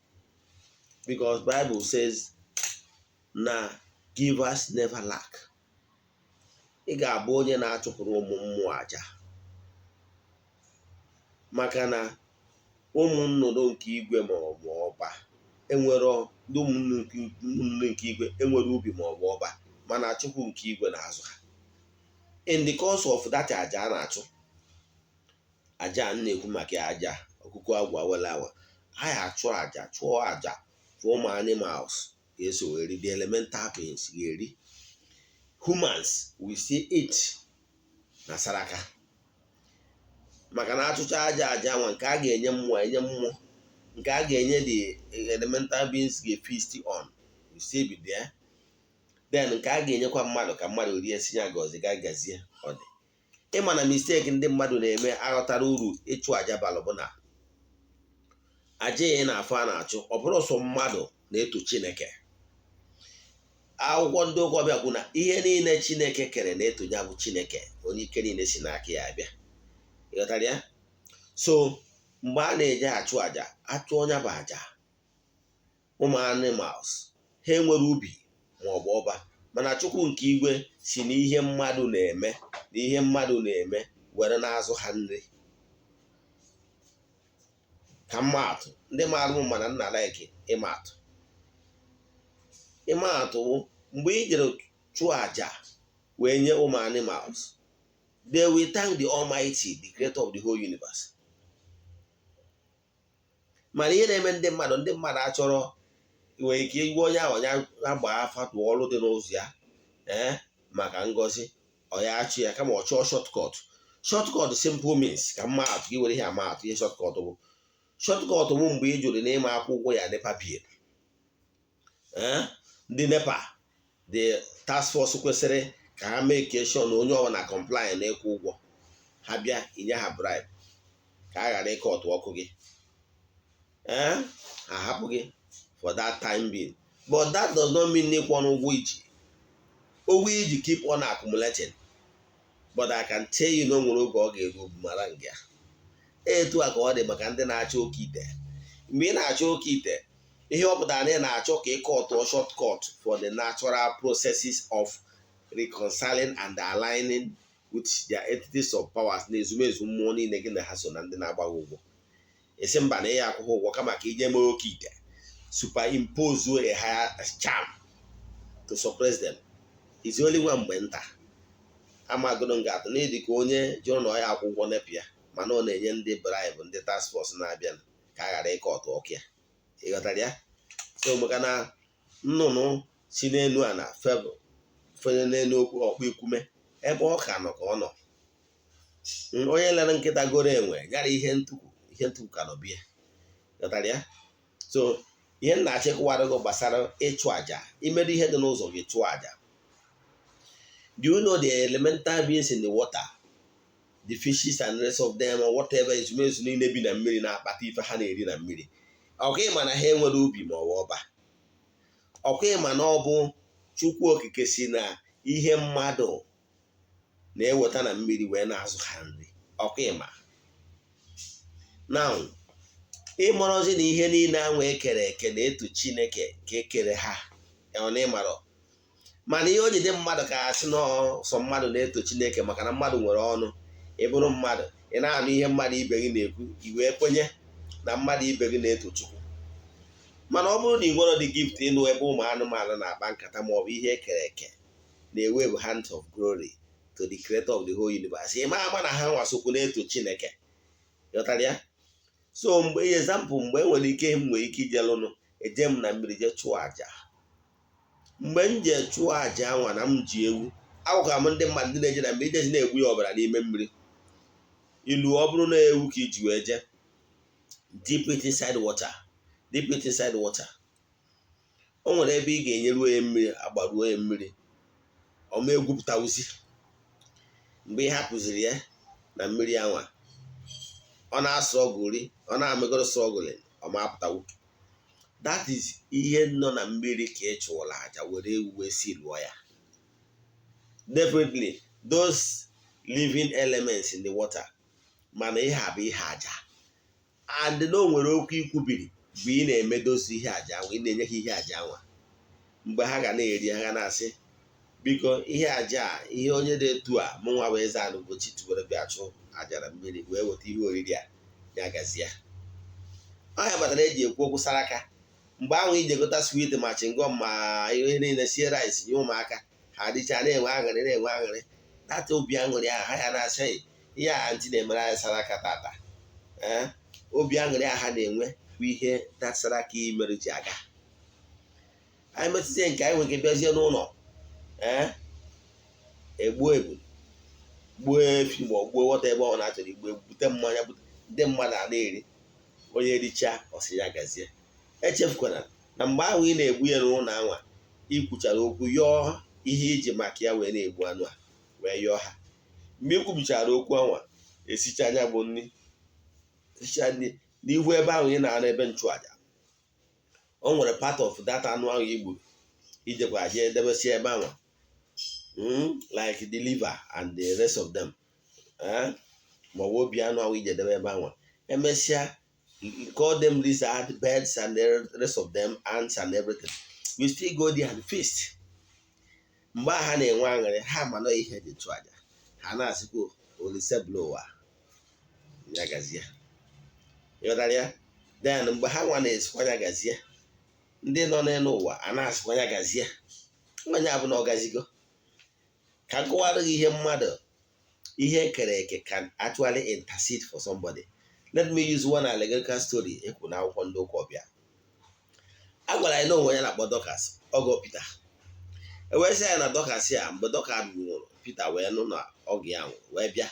because Bible says na givers never lack. Ị ga-abụ onye na-achụpụrụ ụmụ mmụọ aja, maka na ụmụ nnụnụ nke igwe ma ọ bụ ọba enwero, ndị ụmụ nnụnụ nke igwe enwere ubi ma ọ bụ ọba, mana Chukwu nke igwe na-azụ ha. In the course of that aja a na-achụ, aja a na-ekwu maka ya, aja ọkụkọ agwa wele awa, anyị achụ aja, chụọ aja for ụmụ animals ga-eso wee ri, the elemental beings ga-eri, humans we see it na saraka, maka na achụcha aja, aja nwa nke a ga-enye mmụọ, enye mmụọ nke a ga-enye, the elemental beings ga-feast on, we still be there. Then nke a ga-enyekwa mmadụ ka mmadụ rie, si ya gọzi ga gazie. Ọ dị ịma na mistake ndị mmadụ na-eme, aghọtara uru ịchụ aja balụ bụ na aja ya na-afụ a na-achụ, ọ bụrụ sọ mmadụ na-eto Chineke. Akwụkwọ ndị ụka ọbịa kwu na ihe niile Chineke kere na-eto ya, bụ Chineke onye ike niile si n'aka ya abịa. Ịghọtara ya? So mgbe a na-eje achụ àjà, achụ ọnya bụ àjà ụmụ animals, ha enwere ubi ma ọ bụ ọba, mana Chukwu nke igwe si na ihe mmadụ na-eme na ihe mmadụ na-eme were na-azụ ha nri. Ka mmaatụ, ndị maara m mana nna like ịma atụ. Ịma atụ, mgbe ị jere chụọ àjà wee nye ụmụ animals, they will thank the Almighty, the creator of the whole universe. Mana ihe na-eme ndị mmadụ achọrọ nwere ike igwe onye ahụ ya gbaa afa, tụọ ọrụ dị n'ụzọ ya, ee, maka ngọzi ọ ya achụ ya, kama ọ chọọ shortcut. Shortcut simple means, ka mma atụ gị were ihe ama atụ, ihe shortcut bụ, shortcut bụ mgbe ị jụrụ n'ịma akwụkwọ ya NEPA bill. Ee, ndị NEPA, the task force kwesịrị ka ha make sure na onye ọbụla comply na ịkwụ ụgwọ ha, bịa inye ha bribe ka a ghara ịkọtụ ọkụ gị, ee, ha hapụ gị for that time being. But that does not mean ịkwụ ọnụ ụgwọ iji, ụgwọ iji keep on accumulating. But I can tell you na o nwere oge ọ ga-eru, mara nga etu a ka ọ dị maka ndị na-achọ oke ite. Mgbe ị na-achọ oke ite, ihe ọ pụtara na ị na-achọ ka ị kọtụọ shortcut for the natural processes of reconciling and aligning with their entities of powers na ezumezu mmụọ niile gị na ha so na ndị na-agbaghị ụgwọ. Esi mba na ịya akwụkwọ ụgwọ, kama ka ije mee oke ite, superimpose a higher charm to suppress them, is only nwa mgbe nta. Amagoro nga atụ n'ịdị ka onye jụrụ na ọ ya akwụ ụgwọ NEPA ya, mana ọ na-enye ndị bribe, ndị task force na-abịa ka a ghara ịkọtụ ọkụ ya. Ịghọtara ya? So maka na nnụnụ si n'elu ana fenye n'elu ọkpụ ikume, ebe ọ ka nọ ka ọ nọ. Onye lere nkịta goro enwe yara ihe ntukwu, ihe ntukwu ka nọ bie. Ghọtara ya? So ihe m na-achịkọwara gị gbasara ịchụ àjà, imerụ ihe dị n'ụzọ gị, chụọ àjà. Do you know the elemental beings in the water, the fishes and the rest of them, or whatever, ezumezu niile bi na mmiri na-akpata ife ha na-eri na mmiri? Ọkwa ịma na ha enwere ubi ma ọ bụ ọba? Ọkwa ịma na ọ bụ Chukwu Okike si na ihe mmadụ na-eweta na mmiri wee na-azụ ha nri? Ọkwa ịma now, ịmarọzi na ihe niile ahụ ekere eke na-eto Chineke nke ekere ha? Ọ na ịmarọ, mana ihe o ji dị mmadụ ka asị na sọ mmadụ na-eto Chineke, maka na mmadụ nwere ọnụ. Ị bụrụ mmadụ, ị na-anụ ihe mmadụ ibe gị na-ekwu, i wee kwenye na mmadụ ibe gị na-eto Chukwu. Mana ọ bụrụ na ị nwere the gift ịnụ ebe ụmụ anụmanụ na-akpa nkata, ma ọ bụ ihe ekere eke na-ewave hand of glory to the creator of the whole universe, ị ma ama na ha nwasokwu na-eto Chineke. Ghọtara ya? So mgbe, example, mgbe e nwere ike, m nwere ike ije lụnụ, eje m na mmiri jee chụọ àjà. Mgbe m je chụọ àjà anwa na m ji ewu, agwara m ndị mmadụ, ndị na-eje na mmiri ijezi na-egbu ya ọbara n'ime mmiri ilu. Ọ bụrụ na ewu ka iji wee jee, dip it inside water, dip it inside water. O nwere ebe ị ga-enyeruo ya mmiri, agbaruo ya mmiri, ọma egwupụtawuzi. Mgbe ị hapụziri ya na mmiri anwa, ọ na-asụ ọgụri, ọ na-amịgoro struggling, ọ ma apụtawu. That is ihe nọ na mmiri ka ị chụrụ aja were ewu wee si lụọ ya. Definitely those living elements in the water, mana ihe a bụ ihe aja, and na o nwere okwu ikwubiri mgbe ị na-emedozi ihe aja anwa, ị na-enye ha ihe aja anwa. Mgbe ha ga na-eri, ha ga na-asị, "Biko, ihe aja a, ihe onye dị etu a, mụ nwa wee zaa Ugochi tubere bịa chụ aja na mmiri wee weta ihe oriri a, ya gazie." Ọ ya kpatara eji ekwu okwu saraka. Mgbe ahụ iji egota sweet ma chewing gum ma ihe niile, sie rice nye ụmụaka, ha dịcha na-enwe aṅụrị, na-enwe aṅụrị tata, obi aṅụrị ahụ ha ya na-asị, "Ihe a ntị na-emere anyị saraka tata." Ee, obi aṅụrị ahụ ha na-enwe bụ ihe dasara ka imerụ ji aga. Anyị metụta nke anyị nwere ike bịazie n'ụlọ, ee, egbuo ebu, gbuo efi, ma ọ gbuo wọta ebe ọ na-achọrọ igbu, bute mmanya, ndị mmadụ a na-eri. Onye richaa, ọsị ya gazie. Echefukwana na mgbe ahụ ị na-egbu ya n'ụlọ anwa, ikwuchara okwu, yọọ ihe iji maka ya wee na-egbu anụ a, wee yọọ ha. Mgbe ị kwubichara okwu anwa, esicha anya bụ nri, esicha nri n'ihu ebe ahụ ị na-anọ, ebe nchụaja, o nwere part of that anụ ahụ i gburu. Ijekwa jee debesi ebe ahụ, like the liver and the rest of them, ma ọ bụ obi anụ ahụ ije debe ebe ahụ. Emesịa, call them lizard, birds and the rest of them, ants and everything. You still go there and feast. Mgbe ha na-enwe aṅụrị, ha ma na ihe dị chụ aja, ha na-asịkwa, "Olise bụla ụwa ya gazie." Ịghọtara ya? Then mgbe ha nwa na-esikwa ya gazie, ndị nọ n'elu ụwa a na-asịkwa ya gazie. Onye abụ na ọ gazigo. Ka nkọwara gị ihe mmadụ, ihe ekere eke can actually intercede for somebody. Let me use one allegorical story ekwu na akwụkwọ ndị ụka ọbịa. A gwara anyị na onwe ya na-akpọ Dorcas, ọgọ Peter. E wee sị ya na Dorcas ya, mgbe Dorcas nwụrụ, Peter wee nụ na ọgụ ya nwụrụ, wee bịa.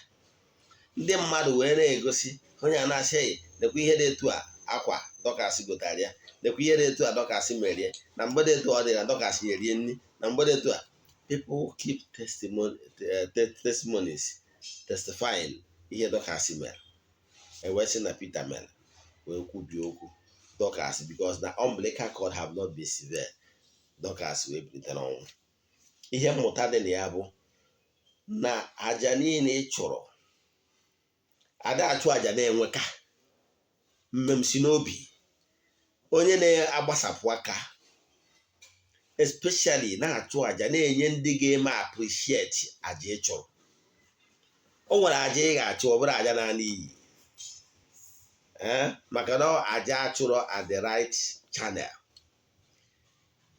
Ndị mmadụ wee na-egosi onye a na-asị, "Nekwa ihe dị etu a akwa Dorcas gotara ya, nekwa ihe dị etu a Dorcas merie na mgbe dị etu ọ dị na Dorcas nyerie nri na mgbe dị etu a." People keep testimonies testifying ihe Dorcas mere. E wee sị na Peter mere wee kwubie okwu Dorcas, because na umbilical cord have not been severed. Dorcas wee bilite n'ọnwụ. Ihe mmụta dị na ya bụ na aja niile ị chụrụ, ada achụ aja na-enweka mmemsi n'obi onye na-agbasapụ aka, especially na-achụ aja na-enye ndị ga-eme appreciate aja ị chụrụ. O nwere aja ị ga-achụ, ọ bụrụ aja naanị iyi, ee, maka na aja achụrụ at the right channel,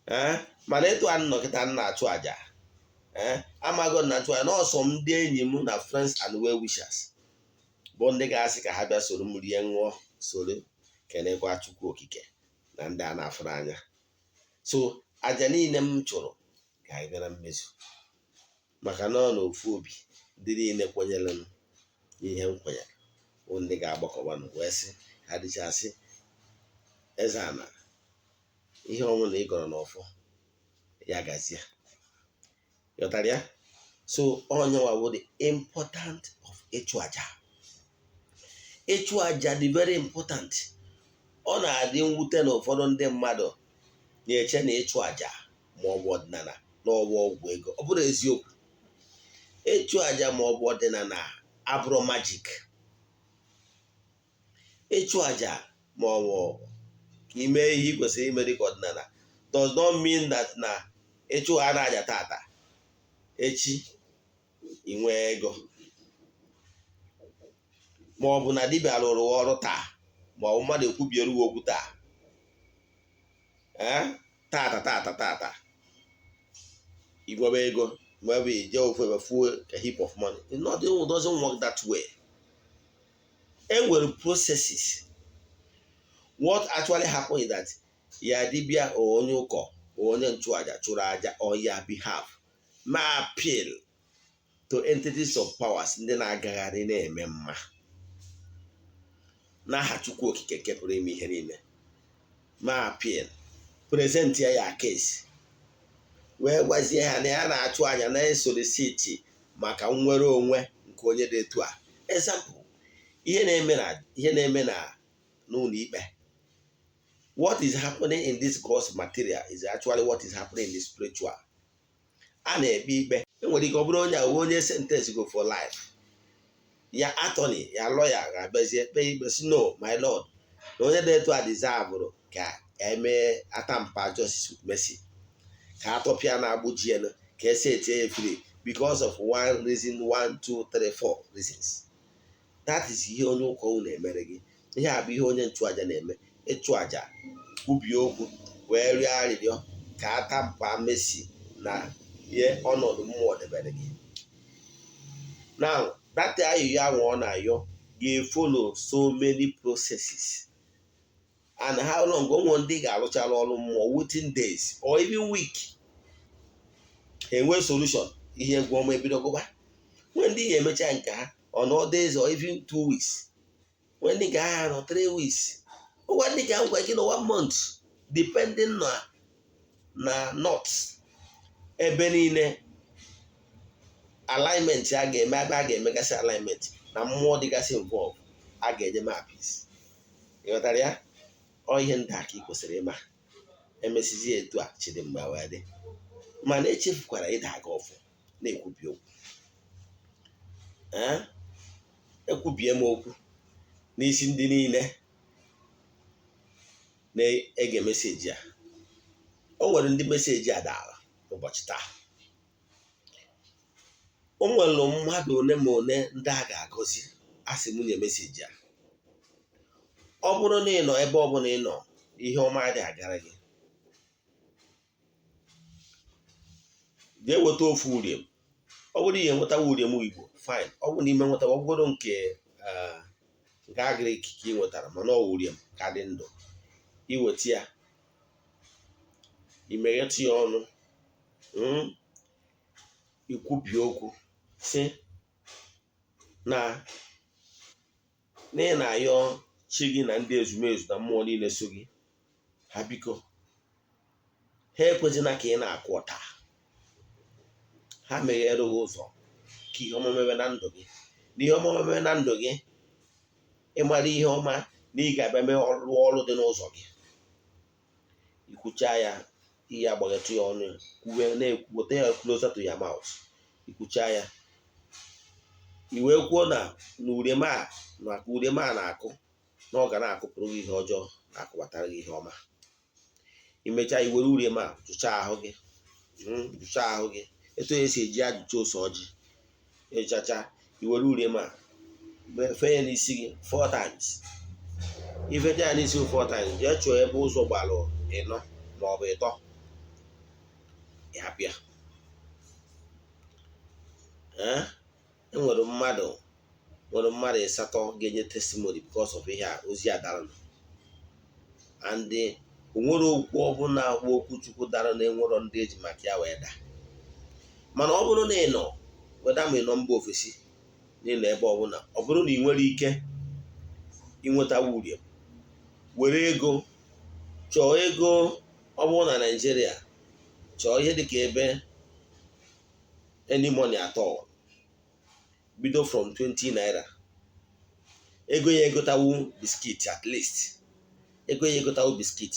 ee. Mana etu a nnọkịta na-achụ aja, ee, amago na achụ aja n'ọsọ ndị enyi m na friends and well wishers bụ ndị ga-asị ka ha bịa soro m rie, ṅụọ, soro kenekwa Chukwu Okike na ndị a na-afụrụ anya. So aja niile m chụrụ ga-abịa na mmezu, maka na ọ n'ofu obi ndị niile kwenyere m n'ihe m kwenyere bụ ndị ga-agbakọbanụ wee sị ha dịchasị eze ana ihe ọnwụ na ịgọrọ n'ọfọ ya gazie. Ghọtara ya? So onyenwa bụ the important of ịchụ aja. Ịchụ aja dị very important. Ọ na-adị mwute na ụfọdụ ndị mmadụ na-eche na ịchụ aja ma ọ bụ ọdịnala na ọbụ ọgwụ ego. Ọ bụrụ eziokwu, ịchụ aja ma ọ bụ ọdịnala abụrụ magic. Ịchụ aja ma ọ bụ ka ime ihe ị kwesịrị ime dịka ọdịnala does not mean that na ịchụ ha na aja tata, echi ị nwee ego, ma ọ bụ na dibịa rụrụ ọrụ taa, ma ọ bụ mmadụ ekwubiere okwu taa, ee, tata tata tata ị nwebe ego, maybe ije ofu ebe fuo a heap of money. It doesn't work that way. E nwere processes. What actually happen is that ya dibịa, onye ụkọ, onye nchụaja chụrụ aja on your behalf, ma appeal to entities of powers ndị na-agagharị na-eme mma n'aha Chukwu Okike nke pụrụ ime ihe niile, ma appeal, present ya ya case, wee gwazie ha na ya na-achụ anya na-esolicit maka nnwere onwe nke onye dị etu a. Example, ihe na-eme na n'ụlọ ikpe. What is happening in this gross material is actually what is happening in the spiritual. A na-ekpe ikpe, enwere ike ọ bụrụ onye a onye sentence go for life, ya attorney, ya lawyer ga-abịazie kpee ikpe si, "No, my lord, na onye dị etu a deserve ka emee atamper justice with mercy, ka atọpịa na-agbụ jienu, ka esi etie ya free because of one reason, one, two, three, four reasons." That is ihe onye ụka na-emere gị. Ihe a bụ ihe onye nchụaja na-eme. Ịchụ aja, kwubie okwu, wee rịọ arịrịọ ka a tamper mercy na ihe ọnọdụ mmụọ debere gị. Now, that ayịyọ ahụ ọ na-ayọ ga-efollow so many processes and how long. Ụmụ ndị ga-arụchara ọrụ mmụọ within days or even week, ha enwe solution, ihe egwu ọma ebido gụba. Nwee ndị ga-emecha nke ha on all days or even 2 weeks, nwee ndị ga-aha nọ 3 weeks, ụgwa ndị ga-agwa gị na one month, depending na north ebe niile alignment a ga-eme, ebe a ga-emegasị alignment na mmụọ dịgasị involve, a ga-enye mapis. Ịghọtara ya? Ọ ihe ndị a ka ị kwesịrị ịma. Emesizie etu a, chidimma wee dị. Mana echefukwara ịda aga ọfọ na-ekwubi okwu. Ee, ekwubie m okwu n'isi ndị niile na-ege message a. O nwere ndị message a dara ụbọchị taa. O nwere mmadụ one ma one ndị a ga-agọzi. Asị m nye message a, ọ bụrụ na ị nọ ebe ọ bụla ị nọ, ihe ọma adịghị agara gị, jee weta ofu uriem. Ọ bụrụ ihe nwetawa uriem Igbo, fine. Ọ bụrụ na ime nwetawa, ọ bụrụ nke agric ka ị nwetara, mana ọ uriem ka dị ndụ, iweta ya, imeghetụ ya ọnụ, ikwubi okwu si na ị na-ayọ chi gị na ndị ezumezu na mmụọ niile so gị, ha biko, ha ekwezina ka ị na-akụ ọta, ha meghere gị ụzọ ka ihe ọma mebe na ndụ gị, na ihe ọma mebe na ndụ gị, ịmara ihe ọma na ị ga-abịa mee rụọ ọrụ dị n'ụzọ gị. Ikwucha ya, ihe agbaghetụ ya ọnụ, kwuwe na-ekwu, weta ya closer to your mouth. Ikwucha ya, i wee kwuo na na uriem a, maka uriem a na-akụ, na ọ ga na-akụpụrụ gị ihe ọjọọ, na-akụbatara gị ihe ọma. Imechaa, i were uriem a jụchaa ahụ gị, jụchaa ahụ gị etu esi eji ajụcha ose ọjị. Ịchacha, i were uriem a fee ya n'isi gị four times. Ifecha ya n'isi four times, jee chọọ ebe ụzọ gbalụ ịnọ ma ọ bụ ịtọ ya bịa. Ee, enwere mmadụ, nwere mmadụ 8 ga-enye testimony because of ihe a ozi a dara. And onwere okwu ọbụla bụ okwu Chukwu dara na enwero ndị eji maka ya wee daa. Mana ọ bụrụ na ị nọ weda, ma ị nọ mba ofesi, na ị nọ ebe ọbụla, ọ bụrụ na ị nwere ike ịnweta uriem, were ego, chọọ ego. Ọ bụrụ na Naịjirịa, chọọ ihe dịka ebe any money at all, bido from 20 naira. Ego ya egotawu biscuit, at least ego ya egotawu biscuit,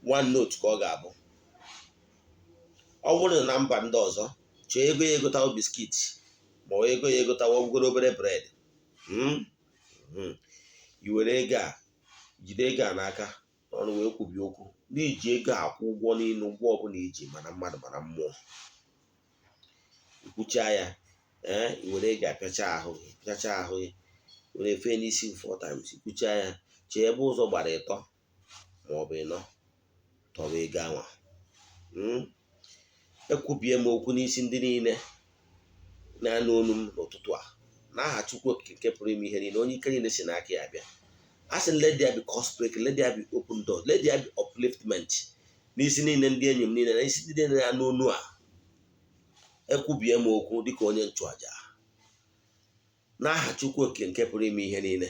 one note ka ọ ga-abụ. Ọ bụrụ na mba ndị ọzọ, chọọ ego ya egotawu biscuit ma ọ ego ya egotawu obere obere bread. I were ego a, jide ego a n'aka n'ọnụ, wee kwubi okwu n'iji ego a akwụ ụgwọ niile, ụgwọ ọbụla iji, mana mmadụ mana mmụọ. Ikwucha ya, ee, i were ego apịacha ahụ gị, pịacha ahụ gị, were fee n'isi four times. Ikwucha ya, chee ebe ụzọ gbara ịtọ ma ọ bụ ịnọ, tọwa ego anwa. Ekwubie m okwu n'isi ndị niile na-anụ olu m n'ụtụtụ a, n'aha Chukwu Okike nke pụrụ ime ihe niile, onye ike niile si n'aka ya bịa. A sị, let there be curse breaking, let there be open door, let there be upliftment n'isi niile ndị enyi m niile na isi ndị niile na-anụ olu a. Ekwubie m okwu dịka onye nchụaja n'aha Chukwu Okike nke pụrụ ime ihe niile,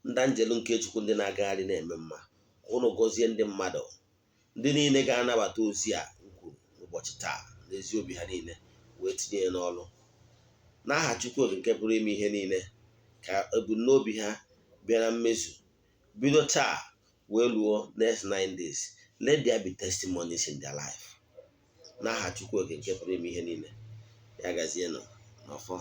ndị anjelu nke Chukwu, ndị na-agagharị na-eme mma, ụnụ gọzie ndị mmadụ, ndị niile ga-anabata ozi a m kwuru n'ụbọchị taa n'ezi obi ha niile wee tinye ya n'ọrụ, n'aha Chukwu Okike nke pụrụ ime ihe niile, ka ebumnobi ha bịa na mmezu. Bido taa wee luo next 9 days, let there be testimonies in their life, n'aha Chukwu Okike nke pụrụ ime ihe niile. Ya gazie nọ n'ọfọ.